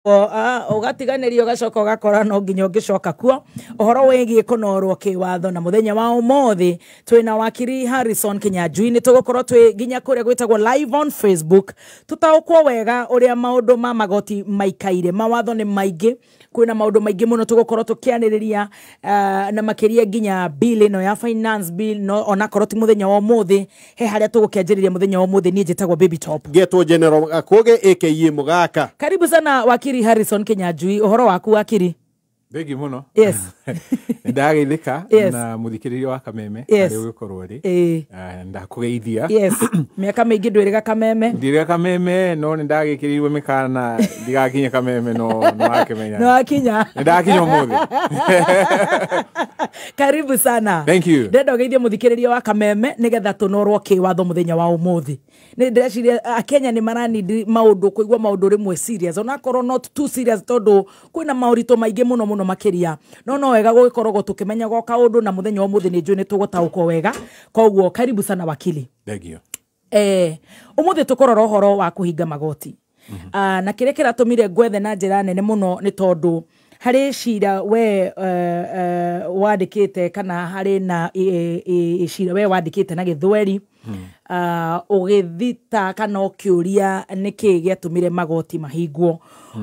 Ũgatiganĩrio, ũgacoka ũgakora no nginya ũngĩcoka kuo ũhoro wĩgiĩ kũnorwo kĩwatho. Na mũthenya wa ũmũthĩ twĩna wakiri Harrison Kinyanjui. Nĩ tũgũkorwo twĩ nginya kũrĩa gwĩtagwo live on Facebook, tũtaũkwo wega ũrĩa maũndũ ma magoti maikaire. Mawatho nĩ maingĩ, kwĩna maũndũ maingĩ mũno tũgũkorwo tũkĩarĩrĩria, na makĩria nginya bill ĩno ya finance bill. No onakorwo ti mũthenya wa ũmũthĩ, he harĩa tũgũkĩanjĩrĩria mũthenya wa ũmũthĩ. Niĩ njĩtagwo Baby Top. Ngetwo General Gakuge aka Mugaka. Karibu sana, wakiri Harrison Kinyanjui. Ũhoro waku, wakiri? Thengi mũno. Nĩ ndageithĩka na mũthikĩrĩria wa Kameme harĩa ũgĩkorwo rĩ. Ndakũgeithia. Yes, mĩaka mĩingĩ ndwĩrĩga Kameme. Ndirĩga Kameme, no nĩ ndagĩkĩrĩirwo mĩkana ndigakinye Kameme, no nĩ wakĩmenya. Nĩ wakinya. Nĩ ndakinya ũmũthĩ. Karibu sana. Thank you. Ndenda ũgeithie mũthikĩrĩria wa Kameme nĩgetha tũnorwo kĩwatho mũthenya wa ũmũthĩ. Nĩ ndĩreciria Akenya nĩ maranindi maũndũ, kũigua maũndũ rĩmwe serious, onakorwo not too serious, tondũ kwĩna maũritũ maingĩ mũno mũno makĩria, no wega gũgĩkoragwo tũkĩmenyaga o kaũndũ. Na mũthenya wa ũmũthĩ nĩ njũĩ nĩ tũgũtaũkwo wega, koguo karibu sana, wakili. Thank you. Ũmũthĩ tũkũrora ũhoro wa kũhinga magoti. Na kĩrĩa kĩratũmire ngwethe na njĩra nene mũno nĩ tondũ harĩ cira we wandĩkĩte, kana harĩ na cira we wandĩkĩte na gĩthweri, ũgĩthita kana ũkĩũria nĩkĩ gĩatũmire magoti mahingwo.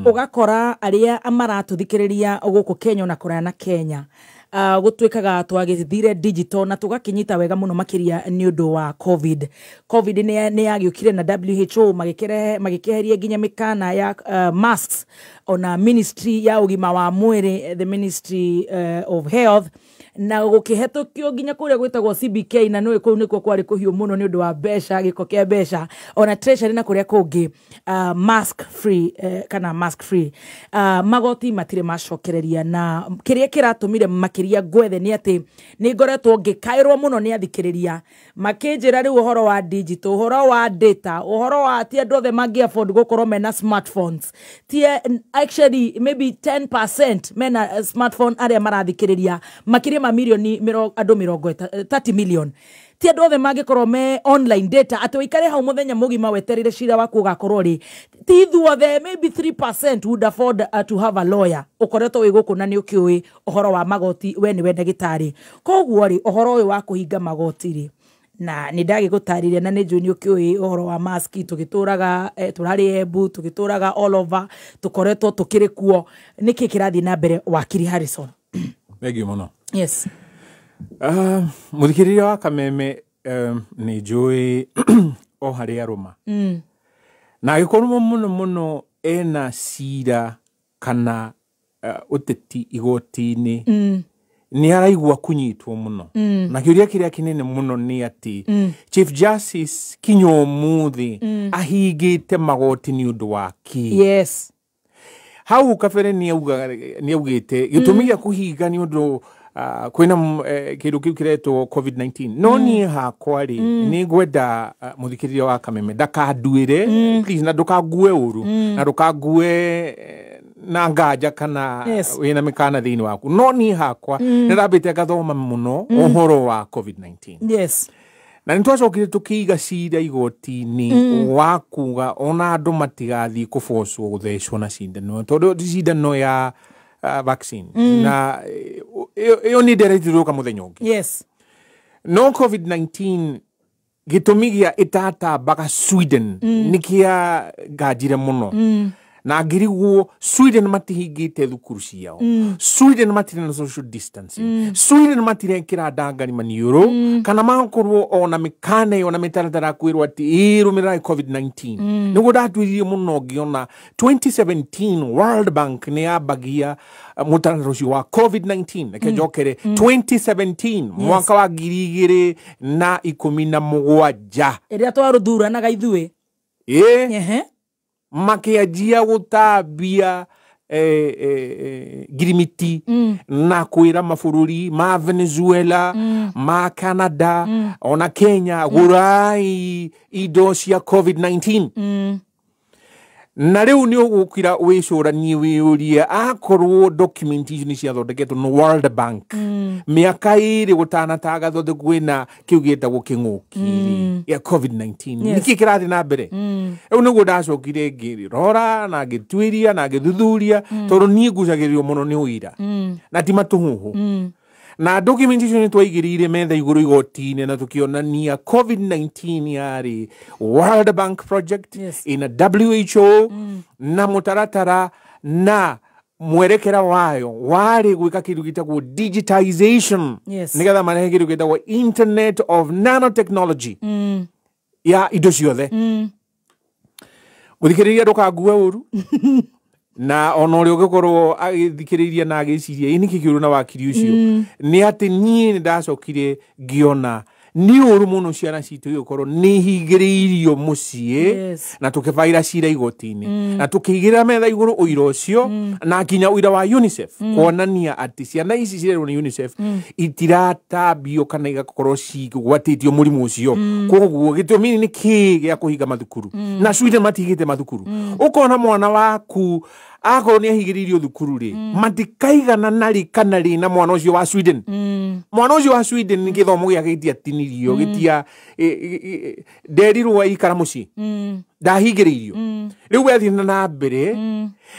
Ũgakora arĩa maratũthikĩrĩria gũkũ Kenya ona kũraya na Kenya, gũtuĩkaga twagĩthire digital na tũgakĩnyita wega mũno makĩria nĩ ũndũ wa COVID. COVID nĩ yagĩũkire na WHO magĩkĩeheria nginya mĩkana ya masks, ona ministry ya ũgima wa mwĩrĩ, the Ministry of Health, na gũkĩhetũkio nginya kũrĩa gwĩtagwo CBK, na nĩũĩ kũu nĩkuo kwarĩ kũhiũ mũno nĩ ũndũ wa mbeca, gĩko kĩa mbeca, ona Treasury na kũrĩa kũngĩ, mask free, kana mask free, magoti matirĩ macokereria. Na kĩrĩa kĩratũmire makĩria ngwethe nĩ atĩ nĩ ngoretwo ngĩkaĩrwo mũno nĩ athikĩrĩria makĩnjĩra rĩu ũhoro wa digital, ũhoro wa data, ũhoro wa ti andũ othe mangĩ afford gũkorwo mena smartphones. Ti actually maybe 10% mena smartphone arĩa marathikĩrĩria, makĩria ma milioni andũ 30 million. Ti andũ othe mangĩkorwo me online data atĩ ũikare hau mũthenya mũgima wetereire cira waku ũgakorwo rĩ. Ti ithuothe, maybe 3% would afford to have a lawyer. Ũkoretwo wĩ gũkũ na nĩ ũkĩũĩ ũhoro wa magoti, we nĩwe ndagĩtarĩ, koguo rĩ, ũhoro ũyũ wa kũhinga magoti rĩ, na nĩ ndagĩgũtarĩria na nĩ njũĩ nĩ ũkĩũĩ ũhoro wa maski, tũgĩtũraga tũrarĩ Embu, tũgĩtũraga all over, tũkoretwo tũkĩrĩ kuo. Nĩkĩ kĩrathiĩ na mbere, wakiri Harrison? Thengi mũno. Mũthikĩrĩria wa Kameme, nĩ njũĩ o harĩa arũma na agĩkorwo mũno mũno ena cira kana ũteti igoti-inĩ, nĩ araigua kũnyitwo mũno. Na kĩũria kĩrĩa kĩnene mũno nĩ atĩ Chief Justice kinya ũmũthĩ ahingĩte magoti nĩ ũndũ wa kĩ? Hau kabere nĩ augĩte gĩtũmi gĩa kũhinga nĩ ũndũ kwĩna kĩndũ kĩu kĩretwo COVID-19. No niĩ hakwa rĩ, nĩ ngwenda mũthikĩrĩria wa Kameme ndakanduĩre please, na ndũkangue ũru, na ndũkangue na nganja kana wĩna mĩkana thĩinĩ waku, no niĩ hakwa nĩ ndambĩte ngathoma mũno ũhoro wa COVID-19. Na nĩ twacokire tũkĩiga cira igoti-inĩ wa kuga ona andũ matigathiĩ kũbocwo gũthecwo na cindano, tondũ cindano ya vaccine na ĩyo nĩ nderetirũka mũthenya ũngĩ. No COVID-19, gĩtũmi gĩa ĩtatambaga Sweden nĩ kĩa nganjire mũno na ngiriguo Sweden matihingĩte thukuru ciao, Sweden matirĩ na social distancing, Sweden matirekĩra ndangari maniũrũ, kana magakorwo ona mĩkana ĩyo na mĩtaratara kwĩrwo atĩ ĩrũmĩrĩrai COVID-19. Nĩguo ndatuĩririe mũno ngĩona 2017 World Bank nĩ yambagia mũtaratara ũcio wa COVID-19. Reke njokere 2017, mwaka wa 2017, ĩrĩa twarũthuranaga ithuĩ. Ĩ makĩanjia gũtambia ngirimiti na kwĩra mabũrũri ma Venezuela, ma Canada, ona Kenya, gũrai indo cia COVID-19. Na rĩu nĩ ũgũkira wĩcũranie wĩyũrie akorwo document icio nĩ ciathondeketwo nĩ World Bank mĩaka ĩrĩ gũtanatangathwo atĩ kwĩna kĩu gĩtagwo kĩng'ũki rĩ ya COVID-19 Yes. nĩkĩ kĩrathiĩ na mbere. Rĩu nĩguo ndacokire ngĩrora na ngĩtuĩria na ngĩthuthuria tondũ niĩ ngucagĩrĩrio mũno nĩ ũira na ti matũhũhũ. Na document icio nĩ twaigĩrĩire metha igũrũ igoti-inĩ na tũkĩonania COVID-19 yarĩ World Bank project Yes. ina WHO na mũtaratara na mwerekera wayo warĩ gwĩka kĩndũ gĩtagwo digitization Yes. nĩgetha marehe kĩndũ gĩtagwo internet of nanotechnology ya indo ciothe. Mũthikĩrĩria ndũkangue ũru na ona ũrĩa ũngĩkorwo agĩthikĩrĩiria na agĩciria ĩ nĩkĩ kĩũru na wakiri ũcio nĩ atĩ niĩ nĩ ndacokire ngĩona nĩ ũru mũno ciana citũ igĩkorwo nĩ hingĩrĩirio mũciĩ Yes. na tũkĩbaira cira igoti-inĩ na tũkĩigĩrĩra metha igũrũ ũira ũcio na nginya ũira wa UNICEF kuonania atĩ ciana ici cirerwo nĩ UNICEF itiratambio kana igakorwo cigwatĩtio mũrimũ ũcio. Koguo gĩtũmi nĩ kĩĩ gĩa kũhinga mathukuru na Sweden matigĩte mathukuru. Ũkona mwana waku akorwo nĩ ahingĩrĩirio thukuru rĩ matikaigana narĩ kana rĩ na mwana ũcio wa Sweden. Mwana ũcio wa Sweden nĩ gĩthomo gĩake gĩtiatinirio gĩtia nderirwo aikara mũciĩ ndahingĩrĩirio rĩu wethiĩ na mbere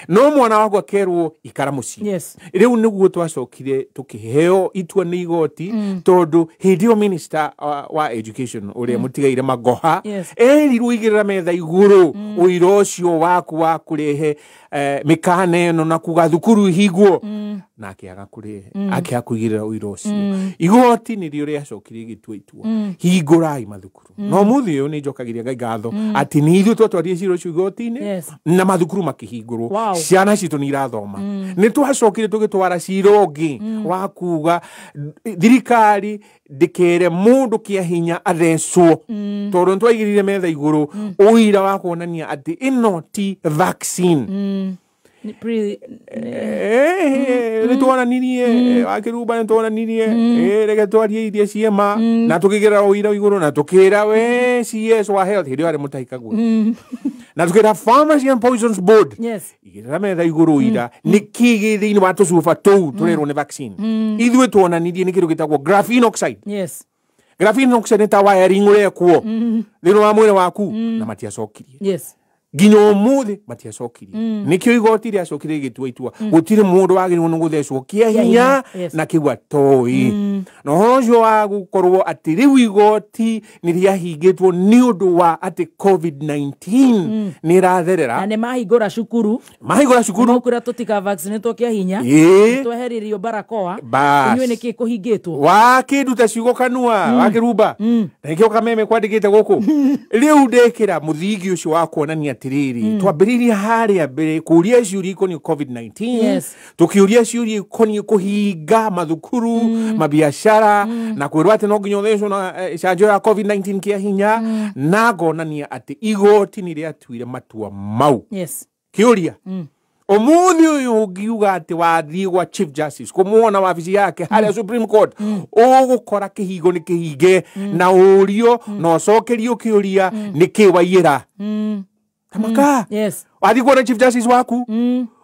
no mwana waku akerwo ikara mũciĩ. Yes. Rĩu nĩguo twacokire tũkĩheo itua nĩ igoti tondũ hĩndĩ ĩyo minister wa education ũrĩa mũtigaire Magoha Yes. erirwo igĩrĩra metha igũrũ ũira ũcio waku wa kũrehe mĩkana ĩno na kuga thukuru ihingwo na akĩaga kũrehe akĩaga kũigĩrĩra ũira ũcio. Igoti nĩrĩo rĩacokire rĩgĩtua itua hingũrai mathukuru. No mũthĩ ũyũ nĩ njokagĩria Ngai ngatho atĩ nĩ ithuĩ twatwarire cira ũcio igoti-inĩ Yes. na mathukuru makĩhingũrwo. Wow. Ciana citũ nĩ irathoma. Nĩ twacokire tũgĩtwara cira ũngĩ wa kuga thirikari ndĩkere mũndũ kĩa hinya athecwo tondũ nĩ twaigĩrĩire metha igũrũ ũira wa kuonania atĩ ĩno ti vaccine. Nĩ tuonanirie wakĩrumba nĩ tuonanirie reke twarie iria ciema na tũkĩgĩra ũira igũrũ na tũkĩra we CS wa health hĩndĩ ĩyo arĩ Mutahi Kagwe na tũkĩra Pharmacy and Poisons Board Yes. igĩrĩra metha igũrũ ũira nĩ kĩ gĩ thĩinĩ wa tũcuba tũu tũrerwo nĩ vaccine. Ithuĩ tuonanirie nĩ kĩndũ gĩtagwo graphene oxide. Yes. Graphene oxide nĩ ta wiring ũrekwo thĩinĩ wa mwĩrĩ waku na matiacokirie Yes. nginya ũmũthĩ matiacokirie. Nĩkĩo igoti rĩacokire rĩgĩtua itua gũtirĩ mũndũ wagĩrĩirwo nĩ gũthecwo kĩa hinya hinya, yes. na kĩu atoĩ. Na ũhoro ũcio wa gũkorwo atĩ rĩu igoti nĩ rĩahingĩtwo nĩ ũndũ wa atĩ COVID-19 nĩ ĩratherera Na nĩ mahingũra cukuru mahingũra cukuru maukura tũtika vaccinatwo kĩa hinya Ĩĩ. tweherĩrio barakoa Bas. inyuĩ nĩkĩ kũhingĩtwo wakĩnduta ciugo kanua wakĩrumba na nĩkĩo kameme kwandĩkĩte gũkũ rĩu ndekĩra mũthingi ũcio wa kuonania atĩrĩrĩ twambĩrĩirie harĩa mbere kũria ciũria ikoniĩ COVID-19 Yes. tũkĩũria ciũria ikoniĩ kũhinga mathukuru mabiacara na kwĩrwo atĩ no nginya ũthecwo na canjo ya COVID-19 kĩa hinya na ngonania atĩ igoti nĩ rĩatuire matua mau. Yes. Kĩũria ũmũthĩ ũyũ ũngiuga atĩ wathiĩ gwa Chief Justice kũmuona wabici yake harĩa Supreme Court ũgũkora kĩhingo nĩ kĩhinge na ũrio na ũcokerio kĩũria nĩ kĩ waiyĩra tamaka. Yes. Wathiĩ kuona Chief Justice waku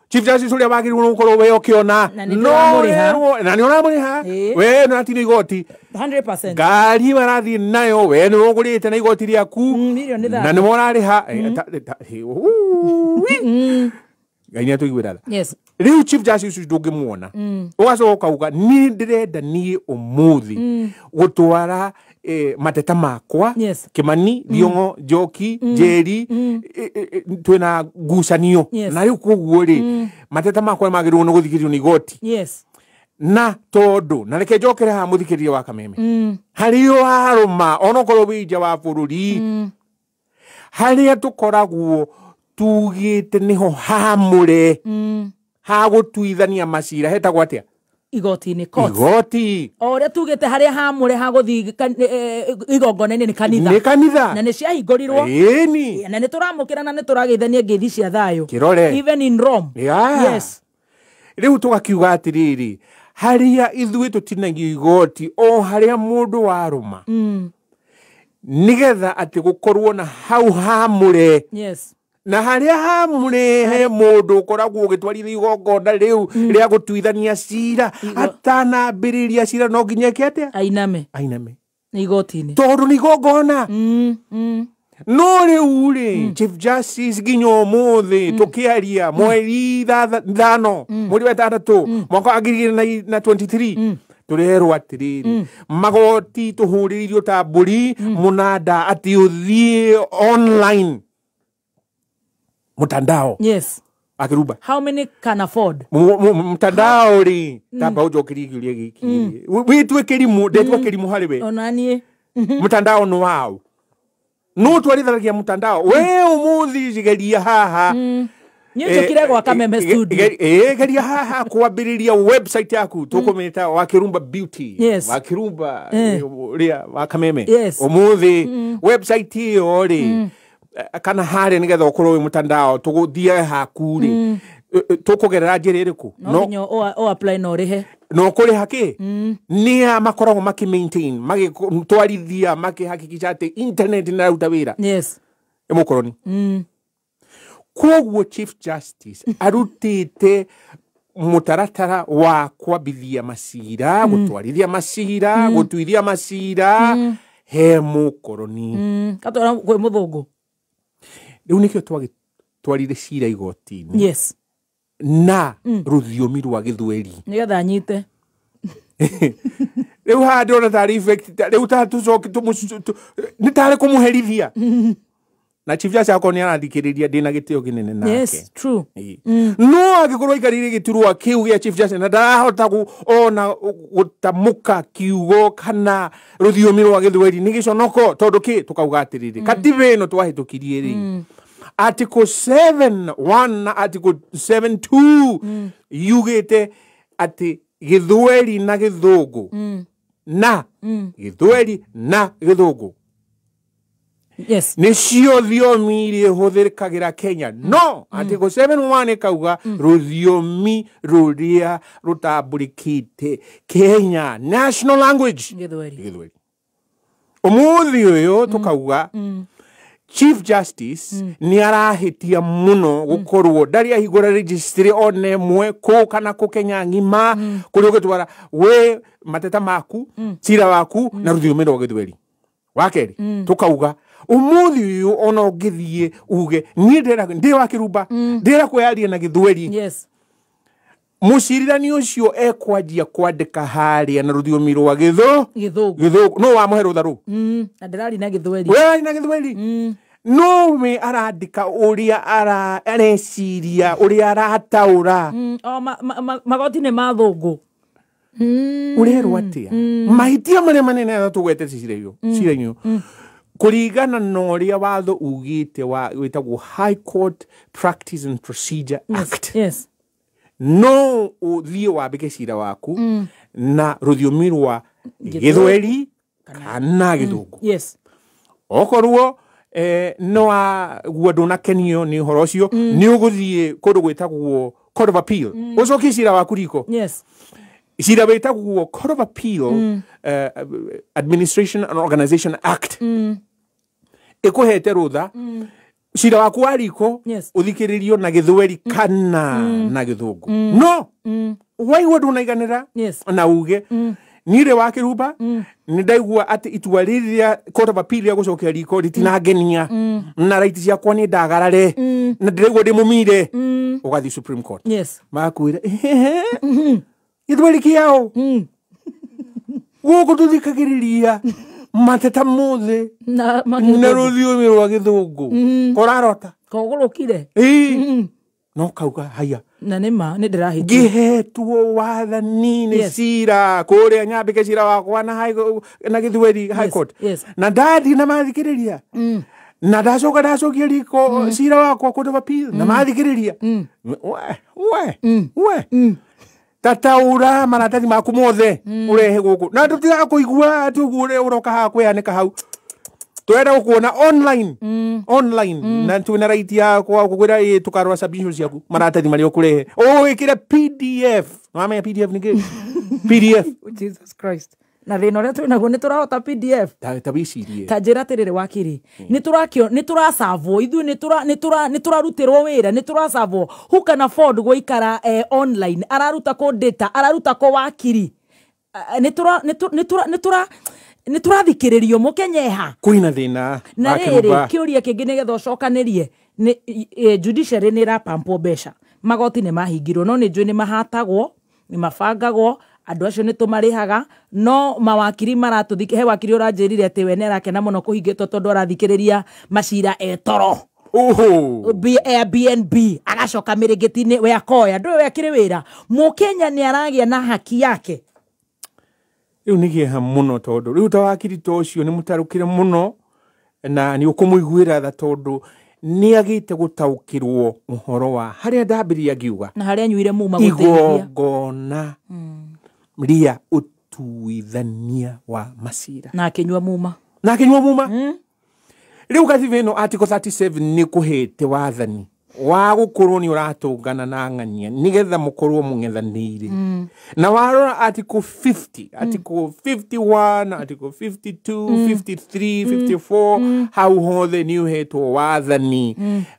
Chief Justice ũrĩa wagĩrĩirwo nĩ gũkorwo we ũkĩona Na nĩ tũramũrĩha. na nĩ ũramũrĩha Ĩĩ. we nĩ ũratinio igoti 100%. ngari ĩyo arathiĩ nayo we nĩ ũgũrĩte na igoti rĩaku Mirioni na 30. nĩwe ũrarĩha Ngai nĩ atũiguĩra tha. Yes. Rĩu Chief Justice ũcio ndũngĩmuona ũgacoka ũkauga niĩ ndĩrenda niĩ ũmũthĩ gũtwara mateta makwa Yes. Kimani Thiong'o Njoki Njeri twĩna ngucanio Yes. na rĩu koguo rĩ mateta makwa nĩmagĩrĩirwo nĩ gũthikĩrĩrio nĩ igoti Yes. na tondũ na reke njokere haha mũthikĩrĩria wa kameme harĩa warũma onokorwo wĩ nja wa bũrũri harĩa tũkoragwo tugĩte nĩho hamũre ha gũtuithania macira hetagwo atĩa Igoti-inĩ court. Igoti O ũrĩa tugĩte harĩa hamũre ha gũthiĩ igongona-inĩ nĩ kanitha. Nĩ kanitha Na nĩ ciahingũrirwo. Ĩni. Na nĩ tũramũkĩra na nĩ tũrageithania ngeithi cia thayũ. Kĩrore. Even in Rome. Yeah. Yes. Rĩu tũgakiuga atĩrĩrĩ harĩa ithuĩ tũtinagio igoti o harĩa mũndũ warũma nĩgetha atĩ gũkorwo na hau hamũre Yes. Na harĩa hamũrehe mũndũ ũkoragwo ũgĩtwarithia igongona rĩu rĩa gũtuithania cira, atanambĩrĩria cira no nginya eke atĩa? Ainame. Ainame igoti-inĩ, tondũ nĩ igongona. No rĩu rĩ, Chief Justice nginya ũmũthĩ tũkĩaria mweri 5 mweri wa 6 mwaka wa 2023 tũrerwo atĩrĩrĩ, magoti tũhũrĩrĩirio ta mbũri mũnanda atĩ ũthiĩ online mutandao. Yes. Akĩrumba. How many can afford? Mtandao rĩ, tamba ũnjokerie kĩũria gĩkĩ. Wĩtue kĩrimũ, ndetue kĩrimũ harĩ we. Ona niĩ. Mtandao nĩ waũ? No twarithanagia mtandao. We ũmũthĩ geria haha. Niĩ njũkire gwa Kameme studio. Geria haha kwambĩrĩria website yaku tũkũmĩta Wakĩrumba Beauty. Yes. Wakĩrumba rĩa wa Kameme. Yes. Ũmũthĩ website ĩyo rĩ, kana harĩa nĩgetha ũkorwo wĩ mtandao tũgũthiĩ haku rĩ, tũkũgerera njĩra ĩrĩkũ? No nginya o apply na ũrĩhe. No kũrĩha kĩ? Nĩa makoragwo makĩ maintain, magĩtwarithia, makĩhakikisha atĩ internet nĩ ĩraruta wĩra? Yes. Nĩ mũkoroni. Koguo Chief Justice arutĩte mũtaratara wa kwambithia macira, gũtwarithia macira, gũtuithia macira he mũkoroni. Gatwara kwĩ mũthũngũ. Rĩu nĩkĩo twagĩtwarire cira igoti-inĩ. Yes. Na rũthiomi rwa gĩthweri. Nĩgetha anyite. Rĩu haha ndĩrona tarĩ effect, rĩu ta tũcoke nĩ tarĩ kũmũherithia. Na Chief Justice akorwo nĩ arathikĩrĩria, ndĩna gĩtĩo kĩnene nake. Yes, true. No angĩkorwo aikarĩire gĩturwa kĩu gĩa Chief Justice na ndarahota ona gũtamũka kiugo kana rũthiomi rwa gĩthweri, nĩ gĩconoko. Tondũ kĩ tũkauga atĩrĩrĩ, katiba ĩno twahĩtũkirie rĩ, Article 7(1 na Article 7(2 yugĩte atĩ gĩthweri na gĩthũngũ na gĩthweri na gĩthũngũ Yes. nĩcio thiomi iria ihũthĩkagĩra Kenya. No Article 7(1 ĩkauga rũthiomi rũrĩa rũtambũrĩkĩte Kenya, national language, Gĩthweri. Gĩthweri. Ũmũthĩ ũyũ tũkauga Chief Justice nĩ arahĩtia mũno gũkorwo ndarĩ ahingũra registry ona ĩmwe kũ kana kũ Kenya ng'ima kũrĩa ũgĩtwara we mateta maku, cira waku na rũthiomi rwa gĩthweri. Wa kerĩ tũkauga ũmũthĩ ũyũ ona ũngĩthiĩ uge niĩ ndĩ wa Kĩrumba, ndĩrenda kwĩyaria na gĩthweri. Yes. Mũcirithanio ũcio ekwanjia kwandĩka harĩa na rũthiomi rwa gĩthũngũ. Gĩthũngũ. No wamũhe rũtha rũu. Na ndĩrari na gĩthweri. We arari na gĩthweri. No we arandĩka ũrĩa areciria, ũrĩa arataũra. O magoti nĩ ma thũngũ. Ũrerwo atĩa? Mahĩtia marĩa manene arĩa tũgwetete cira-inĩ ũyũ, kũringana na ũrĩa watho ugĩte wa wĩtagwo High Court Practice and Procedure Act. Yes. No ũthiĩ wambĩke cira waku na rũthiomi rwa gĩthweri kana gĩthũngũ. Yes. Okorwo no agua ndũnakenio nĩ ũhoro ũcio, nĩ ũgũthiĩ kũndũ gwĩtagwo Court of Appeal. Ũcokie cira waku riko. Yes. Cira wĩtagwo Court of Appeal Administration and Organization Act. Ĩkũhete rũtha cira waku wa riko ũthikĩrĩrio na gĩthweri kana na gĩthũngũ. No waigua ndũnaiganĩra na uge niĩ ndĩ wa Kĩrumba, nĩ ndaigua atĩ itua rĩrĩ rĩa Court of Appeal rĩa gũcokia riko rĩtinangenia na right ciakwa nĩ ndagarare na ndĩraigua ndĩ mũmire, ũgathiĩ Supreme Court. Yes. Makwĩra gĩthweri kĩao gũkũ tũthikagĩrĩria mateta mothe na rũthiomi rwa gĩthũngũ. Kũrarota kogũrũkire. No kauga haya na nĩ ma nĩ ndĩrahĩtia ngĩhetwo wathani nĩ cira kũrĩa nyambĩke cira wakwa na na gĩthweri High Court. Na ndathiĩ na mathikĩrĩria na ndacoka ndacokia riko cira wakwa Court of Appeal na mathikĩrĩria we tataũra maratathi maku mothe ũrehe gũkũ na tũtigaga kũigua atĩ ũguo ũrĩa ũroka haha kwĩyanĩka hau. Twenda gũkuona online online na twĩna right ya gũkwĩra ĩ tũkarora submissions ciaku maratathi marĩa ũkũrehe ũwĩkĩre PDF. Nĩwamenya PDF nĩ kĩ? PDF. Jesus Christ. Na thĩna ũrĩa twĩ naguo nĩ tũrahota PDF. Ta wĩcirie. Ta njĩra atĩrĩrĩ wakiri, nĩ tũracavwo ithuĩ, nĩ tũrarutĩrwo wĩra, nĩ tũracavwo. Who can afford gũikara online? Araruta kũ data? Araruta kũ wakiri? Nĩ tũra nĩ tũ- nĩ tũra nĩ tũra nĩ tũrathikĩrĩrio mũkenyeha? Kwĩna thĩna. Na wa rĩrĩ, kĩrũmba. Kĩũria kĩngĩ nĩgetha ũcokanĩrie nĩ judiciary nĩ ĩrapampwo mbeca, magoti nĩ mahingirwo, no nĩ njũĩ nĩ mahatagwo, nĩ mabangagwo, andũ acio nĩ tũmarĩhaga, no mawakiri maratũthikĩ. He wakiri ũranjĩrire atĩ we nĩ arakena mũno kũhingĩtwo tondũ arathikĩrĩria macira etoro. Oho. Airbnb agacoka mĩrĩngĩti-inĩ we akoya ndũĩ we akĩrĩ wĩra. Mũkenya nĩ aragĩa na haki yake? Rĩu nĩ kĩeha mũno tondũ rĩu ta wakiri ta ũcio nĩ mũtarũkĩre mũno na nĩ ũkũmũiguĩra tha tondũ nĩ agĩte gũtaũkĩrwo ũhoro wa harĩa ndambĩrĩria ngiuga Na harĩa anyuire muma gũteithia. Igongona rĩa ũtuithania wa macira. Na akĩnyua muma. Na akĩnyua muma. Rĩu gatiba ĩno article 37 nĩ kũhĩte wathani wa gũkorwo nĩ ũratũngana na ng'ania nĩgetha mũkorwo mũng'ethanĩire. Na warora article 50, article 51, article 52, 53, 54, hau hothe nĩ ũhetwo wathani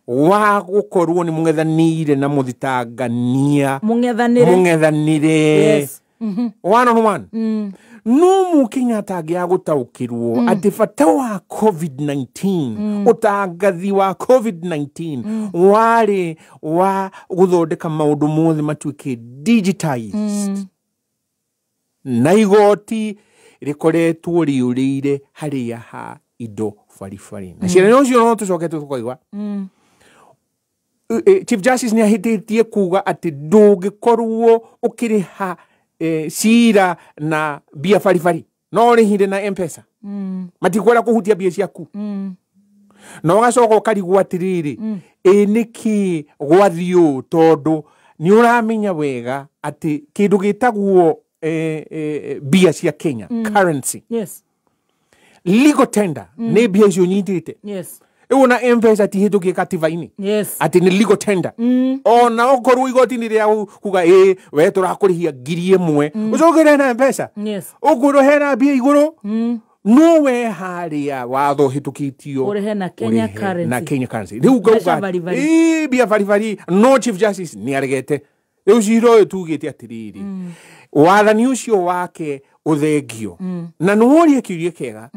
wa gũkorwo nĩ mũng'ethanĩire na mũthitangania. Mũng'ethanĩre. Mũng'ethanĩre. One on one. No mũkenya atangĩaga gũtaũkĩrwo atĩ bata wa COVID-19, ũtangathi wa COVID-19 warĩ wa gũthondeka maũndũ mothe matuĩke digitized, na igoti rĩkoretwo rĩũrĩire harĩa ha indo baribari na ciana ũcio. No tũcoke tũkaigua Chief Justice nĩ ahĩtĩtie kuga atĩ ndũngĩkorwo ũkĩrĩha cira na mbia baribari, no ũrĩhire na M-Pesa, matikwenda kũhutia mbia ciaku. Na ũgacoka ũkarigwo atĩrĩrĩ, ĩ nĩkĩ gwathiĩ ũũ? Tondũ nĩ ũramenya wega atĩ kĩndũ gĩtagwo mbia cia Kenya, currency, legal tender, nĩ mbia icio nyitĩte. Rĩu na M-Pesa ti hĩtũkie katiba-inĩ atĩ nĩ legal tender, ona okorwo igoti-inĩ rĩa kuga ĩ we tũrakũrĩhia 1,000 ũcokere na M-Pesa, ũkwĩrwo hena mbia igũrũ, no we harĩa watho ũhĩtũkĩtio Ũrĩhe na Kenya ũrĩhe currency. Na Kenya currency. Rĩu Mbeca ngauga baribari. ĩ mbia baribari, no Chief Justice nĩ aregete. Rĩu cira ũyũ tugĩte atĩrĩrĩ, wathani ũcio wake ũthengio. Na nĩworie kĩũria kĩega,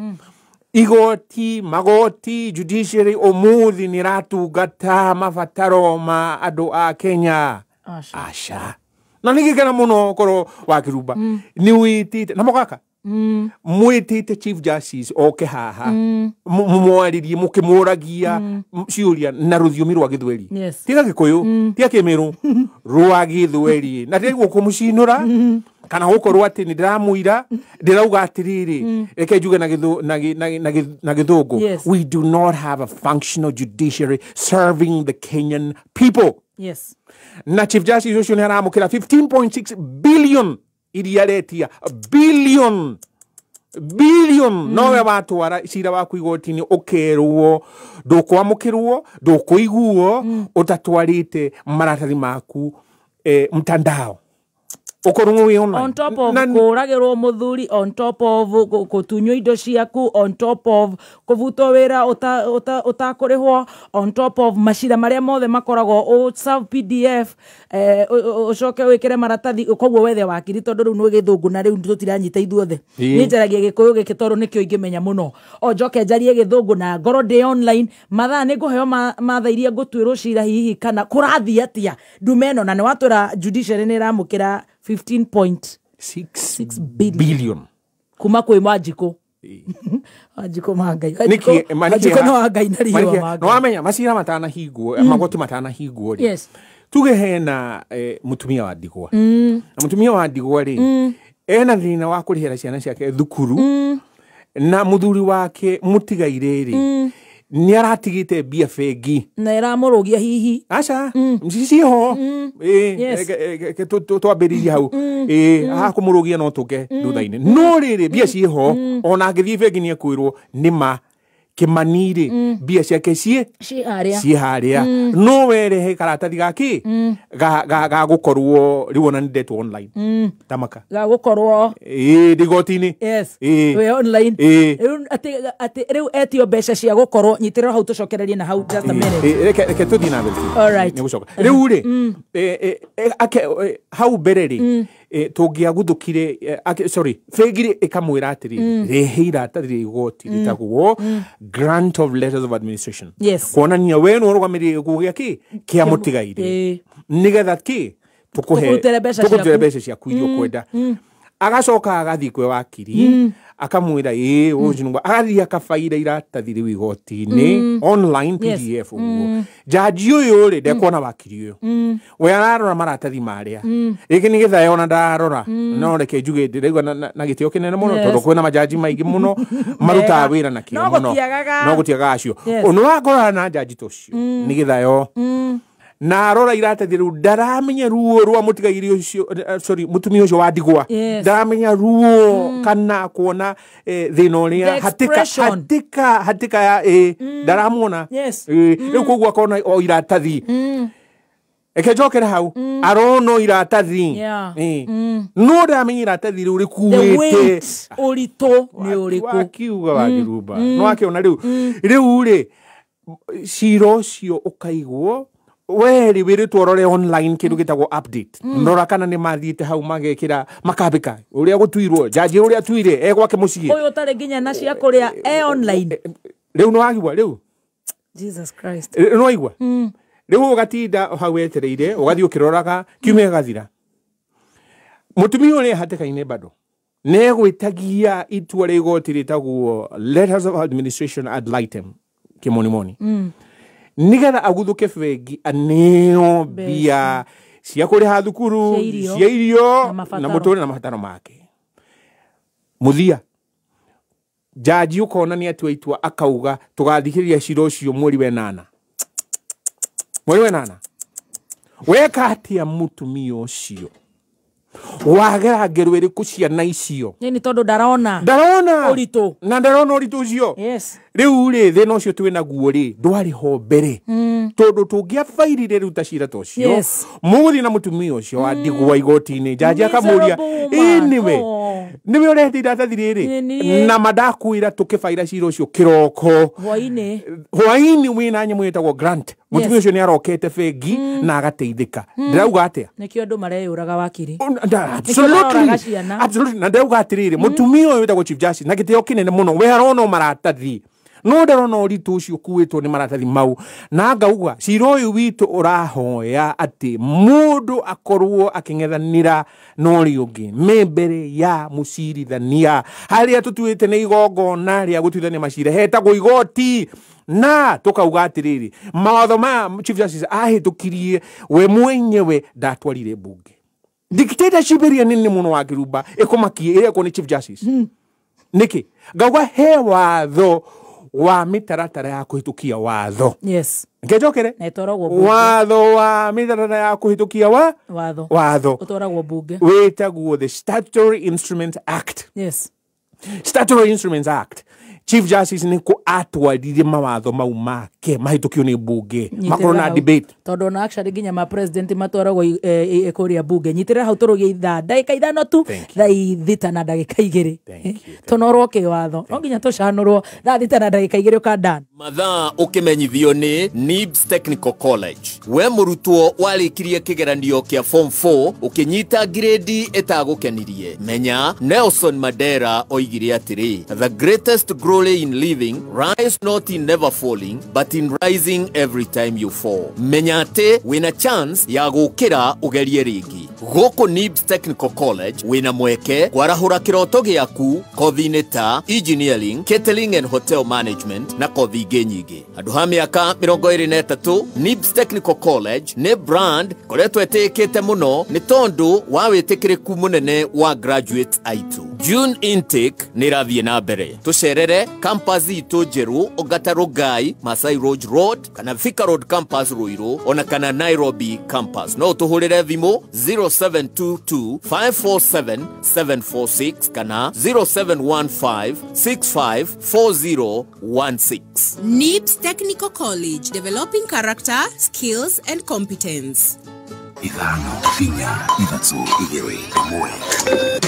igoti, magoti, judiciary ũmũthĩ nĩ ĩratungata mabataro ma andũ a Kenya? Aca. Aca. Na nĩ gĩkena mũno korwo wakĩrumba nĩ wĩtĩte na mũgaka mwĩtĩte Chief Justice oke haha mũmwarĩrie mũkĩmũragia ciũria na rũthiomi rwa gĩthweri, tiga gĩkũyũ, tiga kĩmĩrũ, rwa gĩthweri, na tiga kũmũcinũra kana gũkorwo atĩ nĩ ndĩramũira. Ndĩrauga atĩrĩrĩ, reke njuge na gĩthũ- na gĩ- na gĩ- na gĩ- na gĩthũngũ, we do not have a functional judiciary serving the Kenyan people. Na Chief Justice ũcio nĩ aramũkĩra 15.6 billion iria aretia billion billion, nowe watwara cira waku igoti-inĩ ũkerwo ndũkwamũkĩrwo, ndũkũiguo ũtatwarĩte maratathi maku mtandao, ũkorwo wĩ online. On top of kũragĩrwo mũthuri, on top of gũtunywo indo ciaku, on top of kũbutwo wĩra ũtakũrĩhwo, on top of macira marĩa mothe makoragwo ũ serve PDF, ũcoke wĩkĩre maratathi. Koguo wethe wakiri tondũ rĩu nĩ gĩthũngũ na rĩu tũtiranyita ithuothe. Niĩ njaragia gĩkũyũ gĩkĩ tondũ nĩkĩo ingĩmenya mũno, o njoke njarie gĩthũngũ na ngorwo ndĩ online mathaa nĩ ngũheo mathaa iria ngũtuĩrwo cira hihi kana kũrathiĩ atĩa ndume ĩno. Na nĩ watwĩra judiciary nĩ ĩramũkĩra 15.6 6 billion. Billion. Kuma kwĩ Wanjikũ, Wanjikũ ma Ngai. Nĩkĩ- ma- nĩkĩ Wanjikũ no wa Ngai na riũa ma nĩ Ngai. wamenya macira matanahingwo, magoti matanahingwo rĩ, tuge hena mutumia wa ndigwa, na mutumia wa ndigwa rĩ, ena thĩna wa kũrĩhĩra ciana ciake thukuru, na mũthuri wake mũtigaire rĩ, nĩ aratigĩte mbia bengi. Na ĩramũrũgia hihi. Aca, ciho. Twambĩrĩrie hau. Haha kũmũrũgia no tũke thutha-inĩ, no rĩrĩ, mbia ciĩho, ona angĩthiĩ bengi nĩ ekwĩrwo nĩ ma Kimani rĩ mbia ciake ciĩ ciĩ harĩa no werehe karatathi gaki ga gũkorwo rĩu ona nĩ ndetwo online tamaka ga gũkorwo ĩĩ igoti-inĩ. Yes, we online rĩu atĩ rĩu etio mbeca cia gũkorwo nyitĩrĩra hau tũcokererie na hau just a minute. Reke tũthiĩ na mbere. All right. Nĩ gũcoka rĩu rĩ hau mbere rĩ tũngĩaguthũkire sorry bengi rĩ ĩkamwĩra atĩrĩrĩ rehe iratathi rĩa igoti rĩtagwo grant of letters of administration. Yes. Kuonania we nĩ ũrũgamĩrĩire gĩkuũ gĩa kĩ kĩa mũtigairĩ nĩgetha kĩ tũkũrutĩre mbeca ciaku iria ũkwenda. Agacoka agathiĩ kwĩ wakiri akamwĩra ĩĩ ũnjinugwa agathiĩ akabaira iratathi rĩu igoti-inĩ online PDF ũguo. Jaji ũyũ rĩ ndekuona wakiri ũyũ we ararora maratathi marĩa rĩngĩ nĩgetha ye ona ndararora no reke njuge ndĩraigua na gĩtĩo kĩnene mũno tondũ kwĩna majaji maingĩ mũno marutaga wĩra na kĩo mũno no gũtiagaga acio nĩ wakorana na jaji ta ũcio nĩgetha yo na arora iratathi rĩu ndaramenya ruo rwa mũtigairĩ ũcio sorry mũtumia ũcio wa ndigwa ndaramenya ruo kana kuona thĩna ũrĩa hatĩka ya ndaramuona rĩu koguo akona o iratathi eke njokere hau arona o iratathi no ndaramenya iratathi rĩu rĩkuĩte ũritũ nĩ ũrĩkũ wakiuga Wakĩrumba no akĩona rĩu rĩu rĩ cira ũcio ũkaigwo weri wĩrĩtwo ũrore online kĩndũ gĩtagwo update ndora kana nĩ mathiĩte hau magekĩra makambĩka ũrĩa gũtuirwo jaji ũrĩa atuire e gwake mũciĩ ũyũ ũtarĩ nginya na cia kũrĩa e online rĩu nĩ wagigua rĩu Jesus Christ nĩ waigua rĩu ũgatinda hau wetereire ũgathiĩ ũkĩroraga kiumia gĩgathira mũtumia ũrĩa hatĩka-inĩ bado nĩegwĩtagia itua rĩa igoti rĩtagwo letters of administration ad litem kĩmonimoni nigetha aguthuke bengi aneo mbia cia kũrĩha thukuru cia irio na mũtũrĩre na mabataro make. Mũthia jaji ũkona nĩ atua itua akauga tũgathikĩrĩria cira ũcio mweri wenana weka atĩa mũtumia ũcio wagera ngero ĩrĩkũ ciana icio nĩ tondũ ndarona ũritũ na ndarona ũritũ ũcio. Yes. Rĩu rĩ thĩna ũcio twĩ naguo rĩ ndwarĩ ho mbere tondũ tũngĩabairire rĩu ta cira ta ũcio mũgũthiĩ na mũtumia ũcio wa ndigwa igoti-inĩ jaji akamũria ĩ nĩwe nĩwe ũrehete iratathi rĩrĩ na mandakwĩra tũkĩbaira cira ũcio kĩroko hwaĩ-inĩ wĩna nyamũ ĩtagwo grant mũtumia ũcio nĩ arokete bengi na agateithĩka ndĩrauga atĩa nĩkĩo andũ mareyũraga wakiri. Absolutely na ndĩrauga atĩrĩrĩ mũtumia ũyũ wĩtagwo Chief Justice na gĩtĩo kĩnene mũno we arona maratathi no ndarona ũritũ ũcio ũkuĩtwo nĩ maratathi mau na ngauga cira ũyũ witũ ũrahoya atĩ mũndũ akorwo akĩng'ethanĩra na ũrĩa ũngĩ me mbere ya mũcirithania harĩa tũtuĩte nĩ igongona rĩa gũtuithania macira hetagwo igoti na tũkauga atĩrĩrĩ mawatho maya Chief Justice ahĩtũkirie we mwenyewe ndatwarire mbunge dictatorship ĩrĩa nene mũno wa Kĩrumba ĩkũmakie ĩrekwo nĩ Chief Justice nĩkĩ ngauga he watho wa mĩtaratara ya kũhĩtũkia watho. Yes. Ngĩnjokere watho wa mĩtaratara ya kũhĩtũkia wa watho ũtwaragwo mbunge wĩtagwo the Statutory Instruments Act. Yes. Statutory Instruments Act Chief Justice nĩkũ atwarire mawatho mau make mahĩtũkio nĩ mbunge makorwo na debate tondũ ona actually nginya ma president matwaragwo kũrĩa mbunge. Nyitĩrĩra hau tũrũgie ithaa ndagĩka 5 tu thaa 6 na ndagĩka 2 tũnorwo kĩwatho no nginya tũcanũrwo thaa 6 na ndagĩka 2 ũkandan mathaa ũkĩmenyithio nĩ NIBS Technical College. We mũrutwo warĩkirie kĩgeranio kĩa form 4 ũkĩnyita grade ĩtagũkenirie menya Nelson Mandela oigire atĩrĩ the greatest glory in living rise not in never falling but in rising every time you fall. Menya atĩ wĩna chance ya gũkĩra ũgerie rĩngĩ. Gũkũ NIBS Technical College wĩna mweke kwarahũra kĩroto gĩaku kothi-inĩ ta engineering, catering and hotel management na kothi ingĩ nyingĩ. Handũ ha mĩaka 23 NIBS Technical College nĩ brand koretwo ĩtĩkĩte mũno nĩ tondũ wa wĩtĩkĩrĩku mũnene wa graduates aitũ. June intake nĩ ĩrathiĩ na mbere. Tũcerere campus itũ njerũ Ongata Rongai, Masai Road Road kana Thika Road campus Ruiru ona kana Nairobi campus. No tũhũrĩre thimũ 0722 547 746 kana 0715 654016. NIBS Technical College, developing character, skills and competence. 5 4 3 2 1.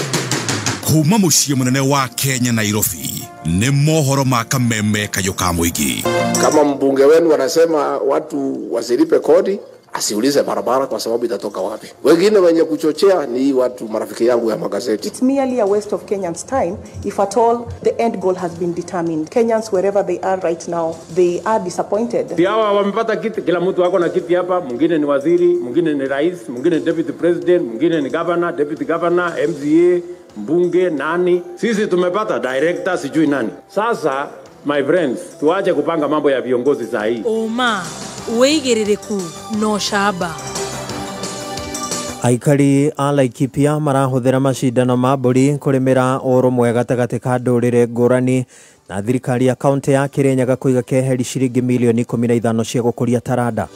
Kuma muciĩ mũnene wa Kenya Nairobi nĩ mohoro ma Kameme Kayũ ka Mũingĩ. Kama mbunge wenu wanasema watu wasilipe kodi, asiulize barabara kwa sababu itatoka wapi. Wengine wenye kuchochea ni watu marafiki yangu ya magazeti. It's merely a waste of Kenyans' time if at all the end goal has been determined. Kenyans, wherever they are right now, they are disappointed. Hawa wamepata kiti, kila mtu wako na kiti hapa, mwingine ni waziri, mwingine ni rais, mwingine ni deputy president, mwingine ni governor, deputy governor, MCA, mbunge, nani. Sisi tumepata director, sijui nani. Sasa, my friends, tuache kupanga mambo ya viongozi saa hii. Oma wĩigĩrĩrĩku no camba. Aikari a Laikipia marahũthĩra macindano ma mbũri kũrĩmĩra ũrũmwe gatagatĩ ka ndũrĩrĩ ngũrani na thirikari ya kaunti ya Kirinyaga kũiga keheri ciringi milioni 15 cia gũkũria taranda.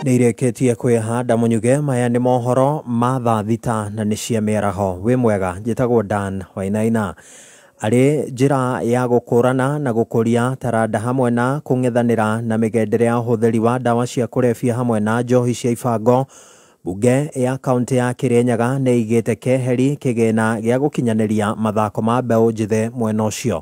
Nĩirĩkĩtie kwĩhanda Mũnyuge. Maya nĩ mohoro ma thaa 6 na nĩ cia mĩaraho. Wĩ mwega, njĩtagwo Dan Wainaina. Arĩ njĩra ya gũkũrana na gũkũria taranda hamwe na kũng'ethanĩra na mĩgendere ya ũhũthĩri wa ndawa cia kũrebia hamwe na njohi cia ibango, bunge ya kaunti ya Kirinyaga nĩ ĩigĩte keheri kĩgĩna gĩa gũkinyanĩria mathako ma mbeũ njĩthĩ mwena ũcio.